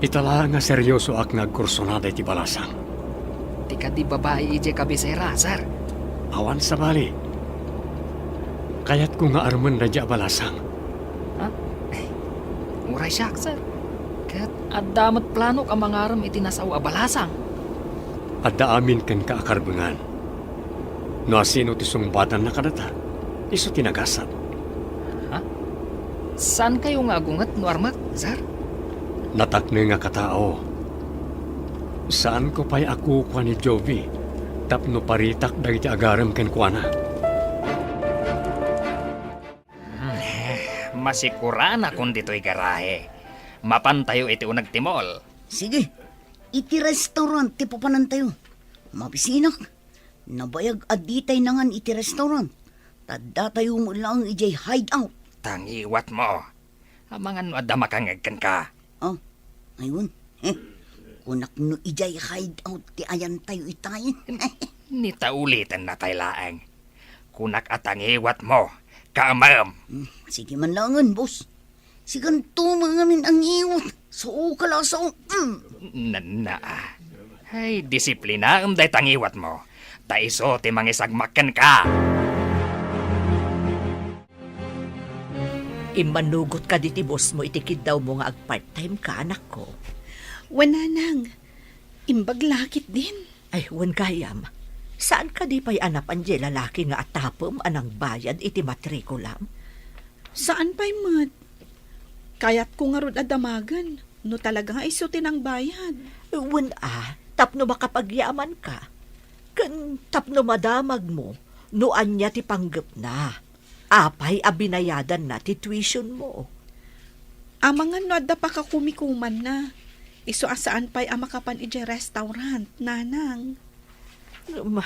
Ita laeng nga seriosoak nga agkursunada iti balasang. Ti kadi babai idiay kabisera, sir. Awan sabali. Kayatko nga armen daydiay a balasang. Ha? Uray siak, sir. Ket adda met planok a mangarem iti nasao a balasang. Adda amin kenka a karbengan. No asino ti sungbatanna kadata, isu ti nagasat. Ha? Saankayo nga agunget no armek, sir? Nataknengak a tao. Saanko pay a kukua ni Jovi tapno paritak dagiti agarem kenkuana. Hmm, masikuranakon ditoy garahe. Mapantayo iti uneg ti mall. Sige, iti restaurant ti papanantayo. Mabisinak. Nabayag a ditay nangan iti restaurant. Ta datayo met laeng idiay hideout. Tangiwatmo. Amangan no adda makangngeg kenka. Oh, aywan. Heh. Kunak no idiay hideout ti ayantayo itay. Ni ta ulitennatay laeng. Kunak a tangiwatmo. Kaamem. Hmm, sige man laengen, boss. Siganto man ngamin a ngiwat. Sao ka la, sao. Mm. Nanna. Ay, disiplinaem dayta ngiwatmo. Ta isu ti mangisagmak kenka. Immanugot kadi ti boss mo iti kiddawmo nga agpart-time ka, anakko? Wen, nanang. Imbag la ketdin. Ay, wen gayam. Saan kadi pay a napan diay lalaki nga atapem a nangbayad iti matrikulam? Saan pay met. Kayatko ngarud a damagen no talaga nga isu ti nangbayad. Wen a, tapno makapagyamanka. Ken tapno madamagmo no ania ti panggepna. Apay a binayadanna ti tuition mo? Amangan no adda pakakumikumanna. Isu a saan pay a makapan idiay restaurant, nanang. Ma,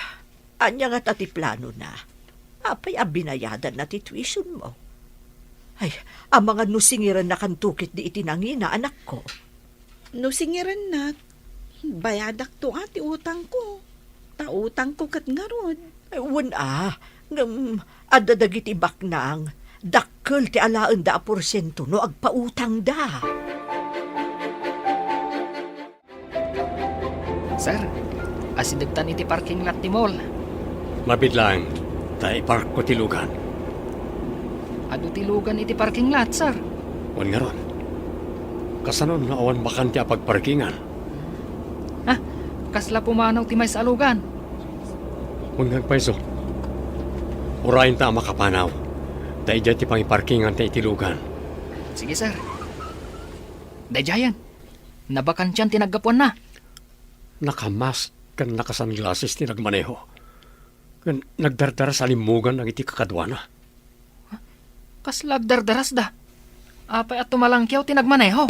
ania ngata ti planona? Apay a binayadanna ti tuition mo? Ay, amangan no singirennakanto ketdi iti nangina, anakko. No singirennak, bayadakto a ti utangko. Ta utangko ket ngarud. Ay, wen a, ngem adda dagiti baknang, dakkel ti alaenda a porsiento no agpautangda. Sir, asidegtan iti parking lot ti mall. Mabiit laeng, ta iparkko ti lugan. Adu ti lugan iti parking lot, sir. Wen ngarud. Kasano no awan bakante a pagparkingan? Ha? Kasla pumanaw ti maysa a lugan. Wen nga agpayso. Urayenta a makapanaw. Ta idiay ti pangiparkinganta iti lugan. Sige, sir. Daydiayen. Nabakantian ti naggapuanna. Nakamask ken nakasunglasses ti nagmaneho. Ken nagdardaras a limmugan dagiti kakaduana. Kasla agdardarasda? Apay a tumalangkiaw ti nagmaneho?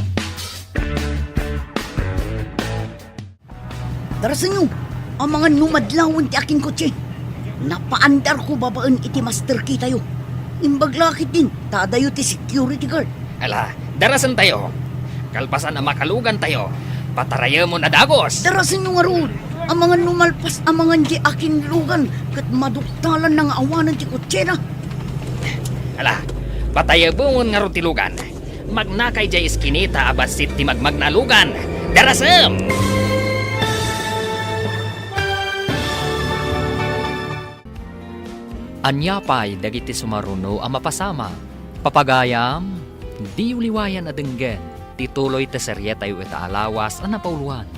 Darasenyo, amangan no madlawen ti akinkotse. Napaandarko babaen iti master key tayo. Imbag la ketdin, ta adayo ti security guard. Ala, darasentayo. Kalpasan a makalugantayo, patarayemon a dagus. Darasenyo ngarud, amangan no malpas amangan diay akinlugan ket maduktalanna nga awanen ti kotsena. Ala, patayemon ngarud ti lugan. Magnaka idiay iskinita a bassit ti magmagna a lugan. Darasem! Ania pay dagiti sumaruno a mapasamak? Papagayam, diyo liwayan a denggen ti tuloy ti serietayo ita a lawas a napauloan.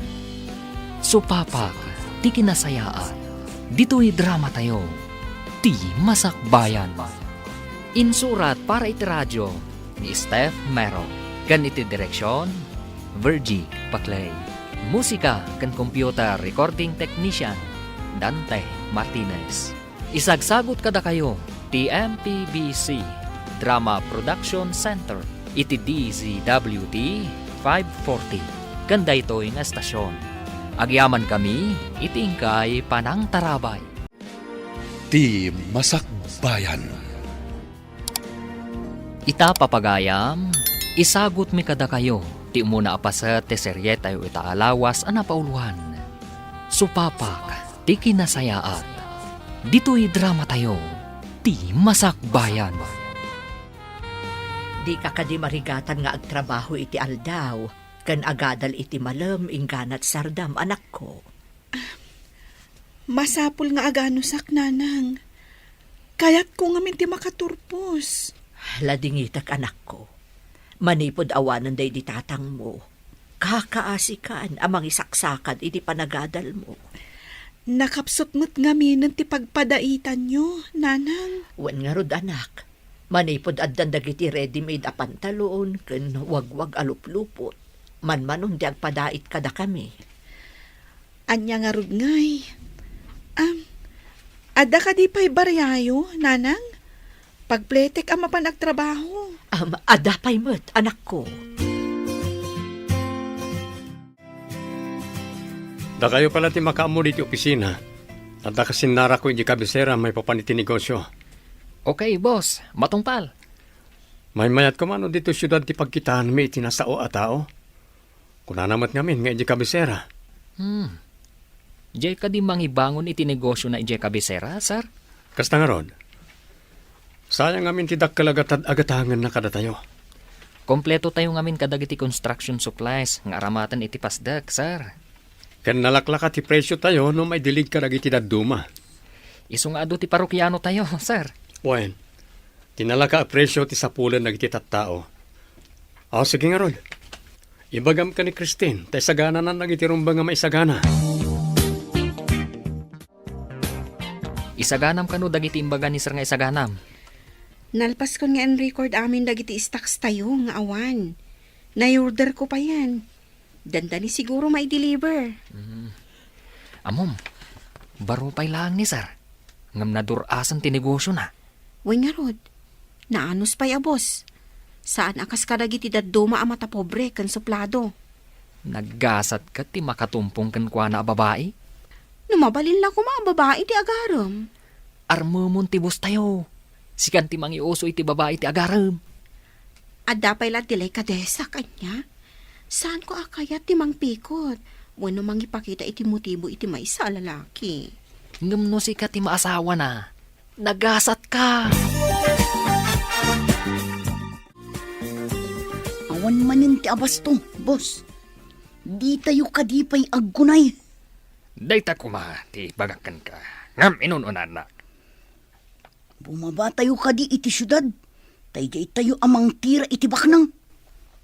Supapak ti kinasayaat ditoy dramatayo, Ti Masakbayan. Insurat para iti radio ni Steph Mero. Ken iti direksion, Virgie Paclay. Musika ken computer recording technician, Dante Martinez. Isagsagut kadakayo ti M P B C Drama Production Center iti D Z W T five forty ken daytoy nga estasion. Agyamankami iti inkay panangtarabay. Ti Masakbayan. Ita, papagayam, isagutmi kadakayo ti umuna a paset ti serietayo ita a lawas a napauloan, Supapak ti Kinasayaat. Ditoy dramatayo, Ti Masakbayan. Dika kadi marigatan nga agtrabaho iti aldaw ken agadal iti malem inggana ti sardam, anakko? Masapul nga aganusak, nanang. Kayatko ngamin ti makaturpos. Ladingitek, anakko. Manipud awanen daydi tatangmo, kakaasikan a mangisaksakad iti panagadalmo. Nakapsut met ngaminen ti pagpadaitanyo, nanang. Wen ngarud, anak. Manipud addan dagiti ready-made a pantalon ken wagwag a luplupot, manmanon ti agpadait kadakami. Ania ngarud ngay? Am, adda kadi pay bariayo, nanang? Pagpletek a mapan agtrabaho. Am, adda pay met, anakko. Dakayo pay la ti makaammo ditoy opisina. Adda kasinnarako idiay kabisera maipapan iti negosio. Okay, boss. Matungpal. Maymayat koma no ditoy siudad ti pagkitaanmi iti nasao a tao. Kunana met ngamin nga idiay kabisera. Hmm. Diay kadi mangibangon iti negosiona idiay kabisera, sir? Kasta ngarud. Sayan ngamin ti dakkel a gatad a gatangenna kadatayo. Kompletotayo ngamin kadagiti construction supplies nga aramaten iti pasdek, sir. Ken nalaklaka ti presiotayo no maidilig kadagiti dadduma. Isu nga adu ti parokianotayo, sir. Wen, ti nalaka a presio ti sapulen dagiti tattao. Aw, sige ngarud. Ibagam ken ni Christine, ta isagananan dagiti rumbeng a maisagana. Isaganam kano dagiti imbaga ni Sir nga isaganam? Nalpaskon nga in-record amin dagiti stocks tayo nga awan. Na-order ko payen. Dandani siguro mai-deliver. Mm. Ammom, baro pay laeng ni Sir. Ngem nadur-asen ti negosiona. Wen ngarud, naanus pay a boss. Saan a kas kadagiti dadduma a matapobre ken suplado. Naggasat ket ti makatumpong kenkuana a babai? No mabalin la koma a babai ti agarem. Armemon ti boss tayo. Sikan ti mangiuso iti babai ti agarem. Adda pay la delikadesa kaniak. Saanko a kayat ti mangpikot wenno mangipakita iti motibo iti maysa a lalaki. Ngem no sika ti maasawana, nagasatka. Awan manen ti abasto, boss. Ditayo kadi pay aggunay. Dayta koma ti ibagak kenka. Ngem inun-unanak. Bumabatayo kadi iti siudad, ta idiay tayo a mangtira iti baknang.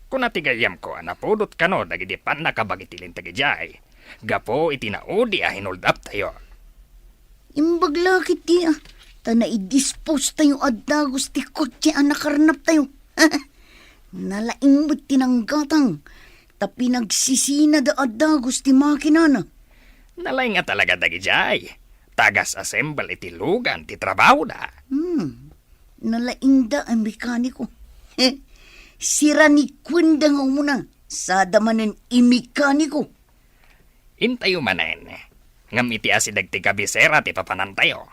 Kuna ti gayyemko a napudot kano dagiti pannakabag iti linteg idiay, gapu iti naudi a hinuldaptayo. Imbag la ketdi a, ta naidispose tayo a dagus ti kotse a nakarnaptayo. Nalaing met ti nanggatang, ta pinagsisinada a dagus ti makinana. Nalaing a talaga dagidiay. Tagas-assemble iti lugan ti trabahoda. Hmm. Nalaingda a mekaniko. Siranikkuenda nga umuna, sada manen imekaniko. Intayo manen. Ngem iti asideg ti kabisera ti papanantayo.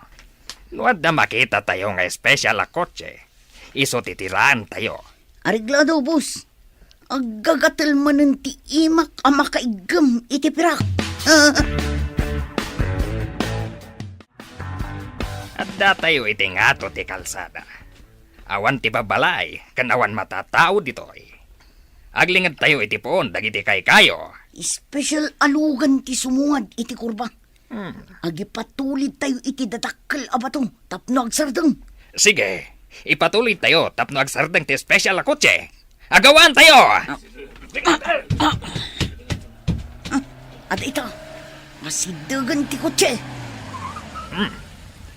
No adda makitatayo nga espesyal a kotse, isu ti tiraentayo. Areglado, boss. Aggagatel manen ti imak a makaiggem iti pirak. Addatayo iti ngato ti kalsada. Awan ti babbalay ken awan matatao ditoy. Aglingedtayo iti puon dagiti kaykayo. Espesyal a lugan ti sumungad iti kurba. Hmm. Agipatulidtayo iti dadakkel a bato tapno agsardeng. Sige, ipatulidtayo tapno agsardeng ti espesyal a kotse. Agawaantayo! Ah, ah, ah. Ah, adda ita. Masiddegen ti kotse. Hmm.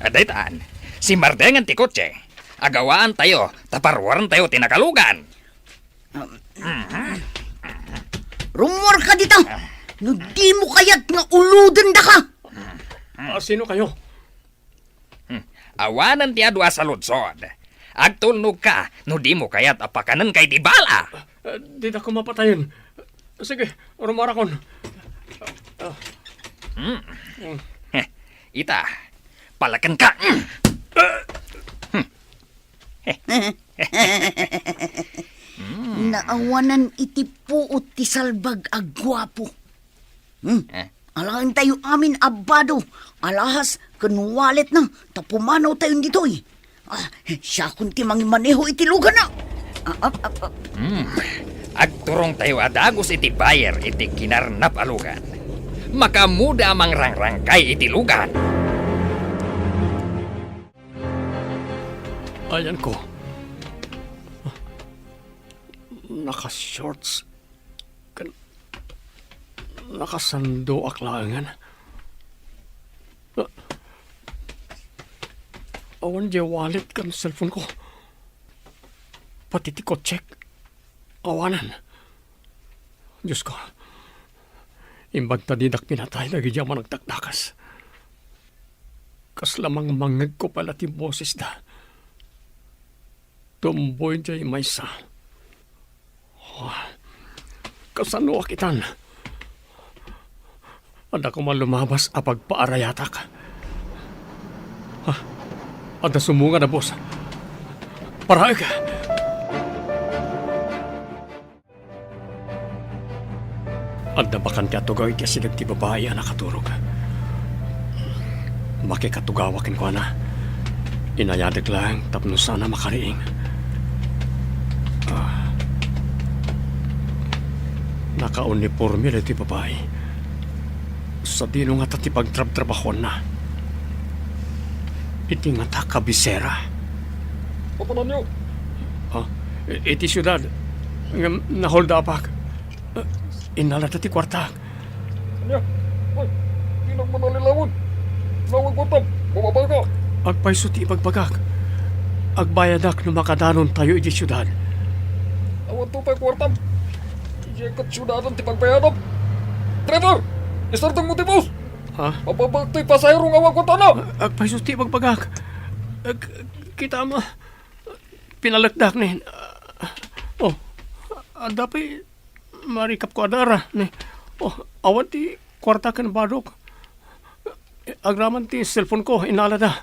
Adda itan. Simmardengen ti kotse. Agawaantayo, ta paruarentayo ti nakalugan. Rummuarka dita! No dimo kayat nga ulodendaka! Ah, sino kayo? Hmm. Awanen ti adu a saludsod. Agtulnogka no dimo kayat a pakanenka iti bala. Ah, didakon mapatayen. Sige, rummuarakon. Ah. Hmm. Hmm. Heh, ita, palakenka. Hmm. Naawanan iti puot ti salbag a guapo. Hmm. Eh? Alaentayo amin a bado, alahas ken walletna, ta pumanawtayon ditoy. Ah, siakon ti mangimaneho iti luganna. Ah, ah, ah, ah. Hmm. Agturongtayo a dagus iti buyer iti kinarnap a lugan. Makaammoda a mangrangrangkay iti lugan. Ayanko. Naka-shorts ken nakasandoak laengen. Awan diay wallet ken cellphone ko. Pati ti kotsek, awanen. Diosko, imbag ta didak pinatay dagiti amin a nagdakdakes. Kasla mangmangngegko pay la ti bosesda. Tumboy diay maysa. Ah, kasanoak itan? Adda koma lumabas a pagpaarayatak. Ah, adda sumungad a bus. Paraek! Adda bakan ti atugaw iti asideg ti babai a nakaturog. Makikatugawak kenkuana. Inayadek laeng tapno saan a makariing. Ah. Nakauniporme daytoy babai. Sadino ngata ti pagtrabtrabahuanna? Iti ngata kabisera. Papananyo? Ah, i-, iti siudad. Ngem naholdapak. Innalada ti kuartak. Ania? Ay, dinak manalilawen. Awan kuartam, mababaka. Agpayso ti ibagbagak. Agbayadak no makadanontayo idiay siudad. Awanto pay kuartam. Idiay ket siudadan ti pagbayadam. Driver! Isardengmo ti bus! Ha? Mababaka ti pasahero nga awan kuartana. Agpayso ti ibagbagak. Ag-, kitam, pinalekdak ni. Oh, adda pay Marikapko a dara, ne. Oh, awan ti kuarta ken badok. Agraman ti cellphone ko, innalada.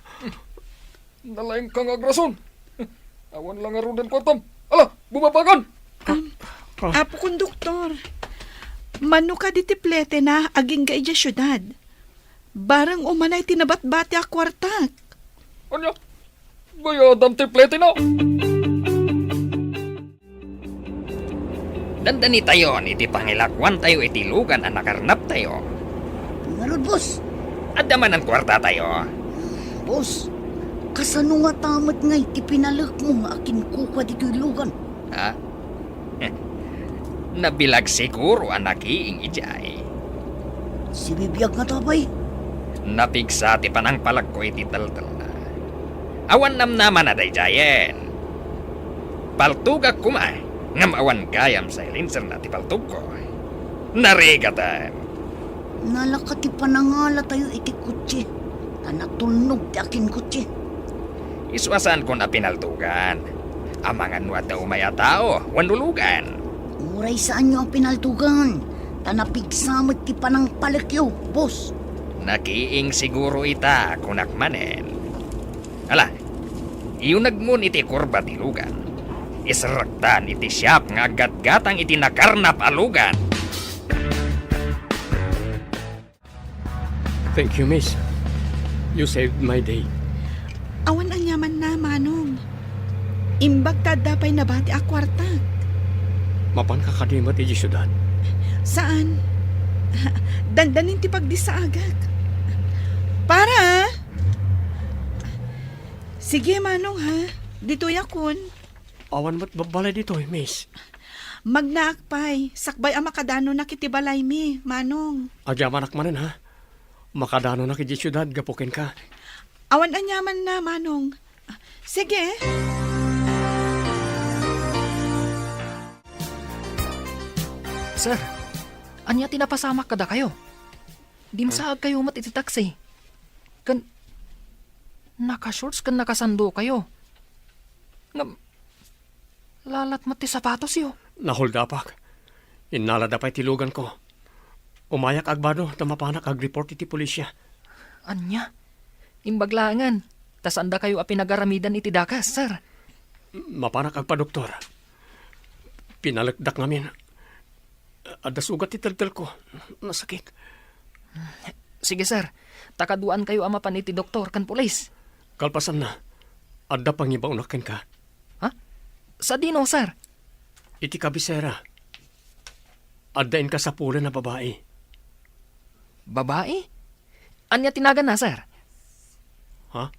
Nalaingka nga agrason. Awan la ngaruden kuartam. Ala, bumabakan! Am, Ah. Apo Konduktor, mano kadi ti pletena agingga idiay siudad? Bareng umanay ti nabatbati a kuartak. Ania? Bayadam ti pletena? Dandanitayon iti pangilakuantayo iti lugan a nakarnaptayo. Ngarud, boss. Adda manen kuartatayo. Boss, kasano ngata met ngay ti pinalekmo nga akinkukua ditoy lugan? Ha? Nabilag siguro a nakiing idiay. Sibibiag ngata pay? Napigsa ti panangpalekko iti teltelna. Awan namnamana daydiayen. Paltogak koma, ngem awan gayam silencerna ti paltogko. Narigaten. Nalaka ti panangalatayo iti kotse, ta natulnog ti akinkotse. Isu a saankon a pinaltogan. Amangan no adda umay a tao wenno lugan. Uray saanyo a pinaltogan, ta napigsa met ti panangpalekyo, boss. Nakiing siguro ita, kunak manen. Ala, iyunegmon iti kurba ti lugan. Iserrektan iti siak nga aggatgatang iti nakarnap a lugan. Thank you, miss. You saved my day. Awan aniamanna, Manong. Imbag ta adda pay nabati a kuartak. Mapanka kadi met idiay siudad? Saan. Dandanin ti pagdissaagak. Para! Sige, Manong, ha? Ditoyakon. Awan met babbalay ditoy, miss. Magnaak pay, sakbay a makadanonak iti balaymi, Manong. Agyamanak manen, ha? Makadanonak idiay siudad gapu kenka. Awan aniamanna, Manong. Sige. Doktor, ania ti napasamak kadakayo? Dimsaagkayo met iti taksi. Ken nakashorts ken nakasandokayo. Ngem, lalat met ti sapatosyo. Naholdapak. Innalada pay ti luganko. Umayak agbado ta mapanak agreport iti pulisya. Ania? Imbag laengen, ta saandakayo a pinagaramidan iti dakes, sir. Mapanak agpadoktor. Pinalekdak ngamin. Adda sugat ti teltelko. Nasakit. Sige, sir. Ta kaduaankayo a mapan iti doktor ken pulis. Kalpasanna, adda pangibaonak kenka. Ha? Sadino, sir? Iti kabisera. Adda inka sapulen a babai. Babai? Ania ti naganna, sir? Ha?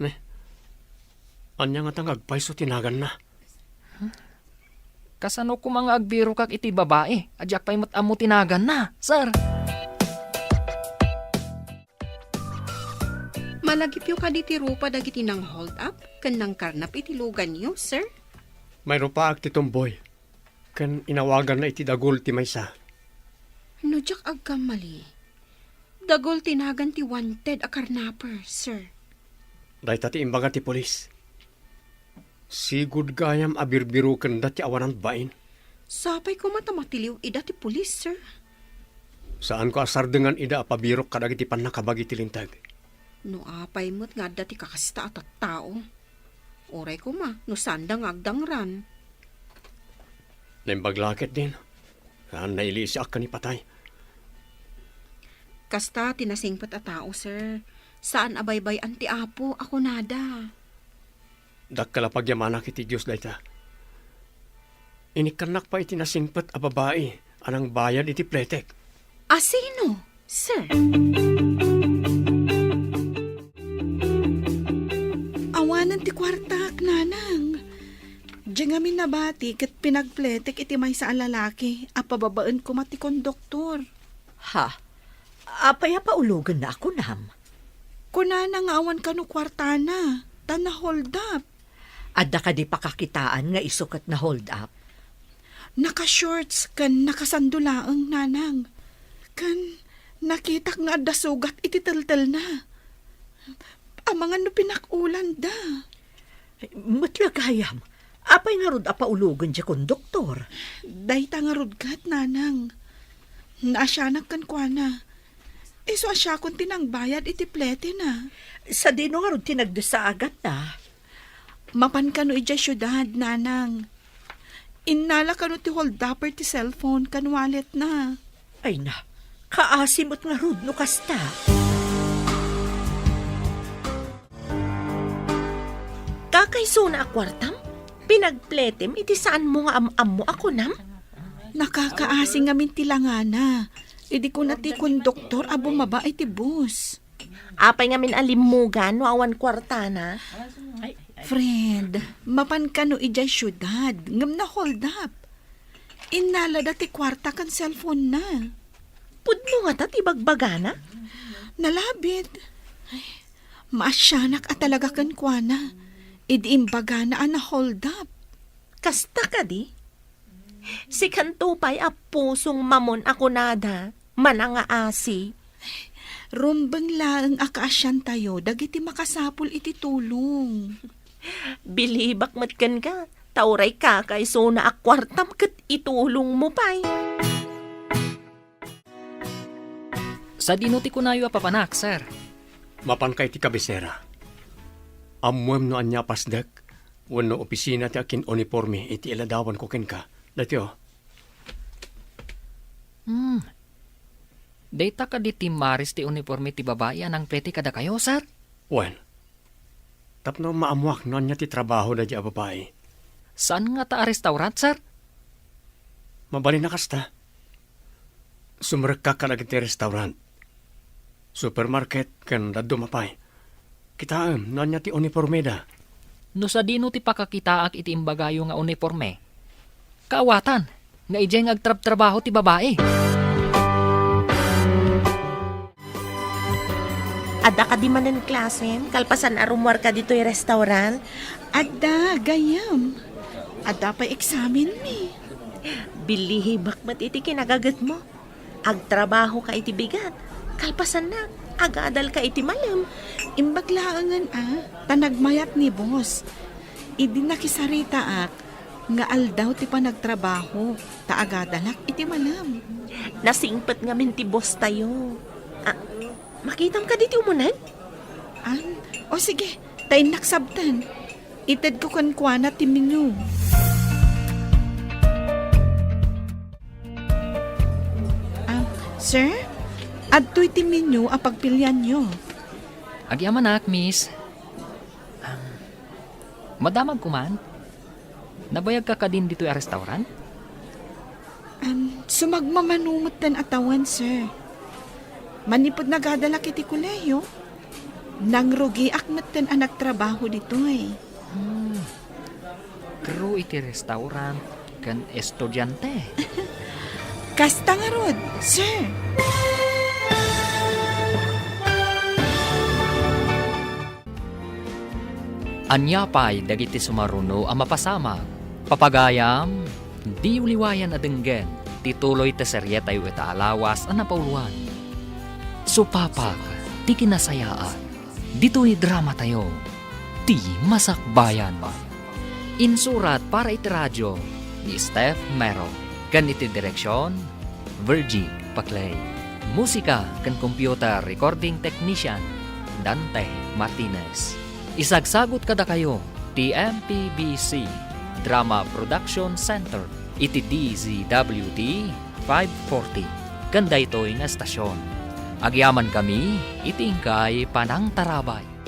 Ne? Ania ngata nga agpayso ti naganna? Kasano koma nga agbirokak iti babai a diak pay met ammo ti naganna, sir? Malagipyo kadi ti rupa dagiti nang-hold up ken nangkarnap iti luganyo, sir? Mairupaak ti tomboy, ken inawaganna iti dagul ti maysa. No diak agkamali, dagul ti nagan ti wanted a karnaper, sir. Dayta ti imbaga ti pulis. Sigud gayam a birbirokenda ti awanan bain. Sapay koma ta matiliw ida ti pulis, sir. Saanko a sardengan ida a pabirok kadagiti pannakabagi ti linteg. No apay met nga adda ti kakasta a tattao, uray koma no saanda nga agdangran. Naimbag la ketdin. Saan nailisiak ken ipatay. Kasta ti nasingpet a tao, sir. Saan a baybay-an ti Apo a kunada. Dakkel a pagyamanak iti Dios dayta. Inikkannak pay iti nasingpet a babai a nangbayad iti pletek. A sino, sir? Awanen ti kuartak, nanang. Diay ngamin nabati ket pinagpletek iti maysa a lalaki a pababaen koma ti konduktor. Ha? Apay a paulogenna a kunam? Kunana nga awan kano kuartana, ta na-hold up. Adda kadi pakakitaan nga isu ket na-hold up? Naka-shorts ken nakasando laeng, nanang. Ken nakitak nga adda sugat iti teltelna. Amangan no pinak-ulanda. Met la gayam, apay ngarud a paulogen diay konduktor? Dayta ngarud ket, nanang. Naasianak kenkuana. Isu a siakon ti nangbayad iti pletena. Sadino ngarud ti nagdesaaganna? Mapan kano idiay siudad, nanang. Innala kano ti holdaper ti cellphone ken walletna. Ay na, kaasi met ngarud no kasta. Kakaisuna a kuartam, pinagpletem iti saanmo nga am-ammo a kunam? Nakakaasi ngamin ti langana. Idi kuna ti konduktor a bumaba iti bus. Apay ngamin a limmugan no awan kuartana? Friend, mapan kano idiay siudad, ngem na-hold up. Innalada ti kuarta ken cellphone-na. Pudno ngata ti bagbagana? Nalabit. Ay, maasianak a talaga kenkuana. Idi imbagana a na-hold up. Kasta kadi? Sikanto pay a pusong mamon a kunada, manangaasi. Rumbeng laeng a kaasiantayo dagiti makasapul iti tulong. Bilibak met kenka, ta uray kakaisuna a kuartam ket itulongmo pay. Sadino ti kunayo a papanak, sir? Mapanka iti kabisera. Ammoem no ania a pasdek wenno opisina ti akin-uniporme iti iladawanko kenka. Daytoy, o. Hmm. Dayta kadi ti maris ti uniporme ti babai a nangplete kadakayo, sir? Wen, tapno maammoak no ania ti trabaho daydiay a babai. Saan ngata a restaurant, sir? Mabalin a kasta. Sumrekka kadagiti restaurant, supermarket, ken dadduma pay. Kitaem no ania ti unipormeda. No sadino ti pakakitaak iti imbagayo nga uniporme, kaawatan nga idiay nga agtrabtrabaho ti babai. Adda kadi manen klasem, kalpasan a rummuarka ditoy restaurant? Adda, gayyem. Adda pay eksamenmi. Pilihibak met iti kinagagetmo. Agtrabahoka iti bigat. Kalpasanna, agadalka iti malem. Imbag laengen a, ta nagmayat ni boss. Idi nakisaritaak nga aldaw ti panagtrabaho, ta agadalak iti malem. Nasingpet ngamin ti boss tayo. Ah, makitam kadi ti umuneg? An? O sige, ta innak sabten. Itedko kenkuana ti menu. Ah, sir? Adtoy ti menu a pagpilianyo. Agyamanak, miss. Am, madamagko man? Nabayagka kadin ditoy a restaurant? Am, sumagmamano metten a tawen, sir. Manipud nagadalak iti kolehiyo, nangrugiak metten a nagtrabaho ditoy. Hmm. Crew iti restaurant ken estudiante. Kasta ngarud, sir. Ania pay dagiti sumaruno a mapasamak? Papagayam, diyo liwayan a denggen ti tuloy ti serietayo ita a lawas a napauluan. Supapak ti kinasayaat ditoy dramatayo, Ti Masakbayan. Insurat para iti radio ni Steph Mero ken iti direksion, Virgie Paclay. Musika ken computer recording technician, Dante Martinez. Isagsagut kadakayo ti M P B C Drama Production Center iti D Z W T five forty ken daytoy nga estasion. Agyamankami iti inkay panangtarabay.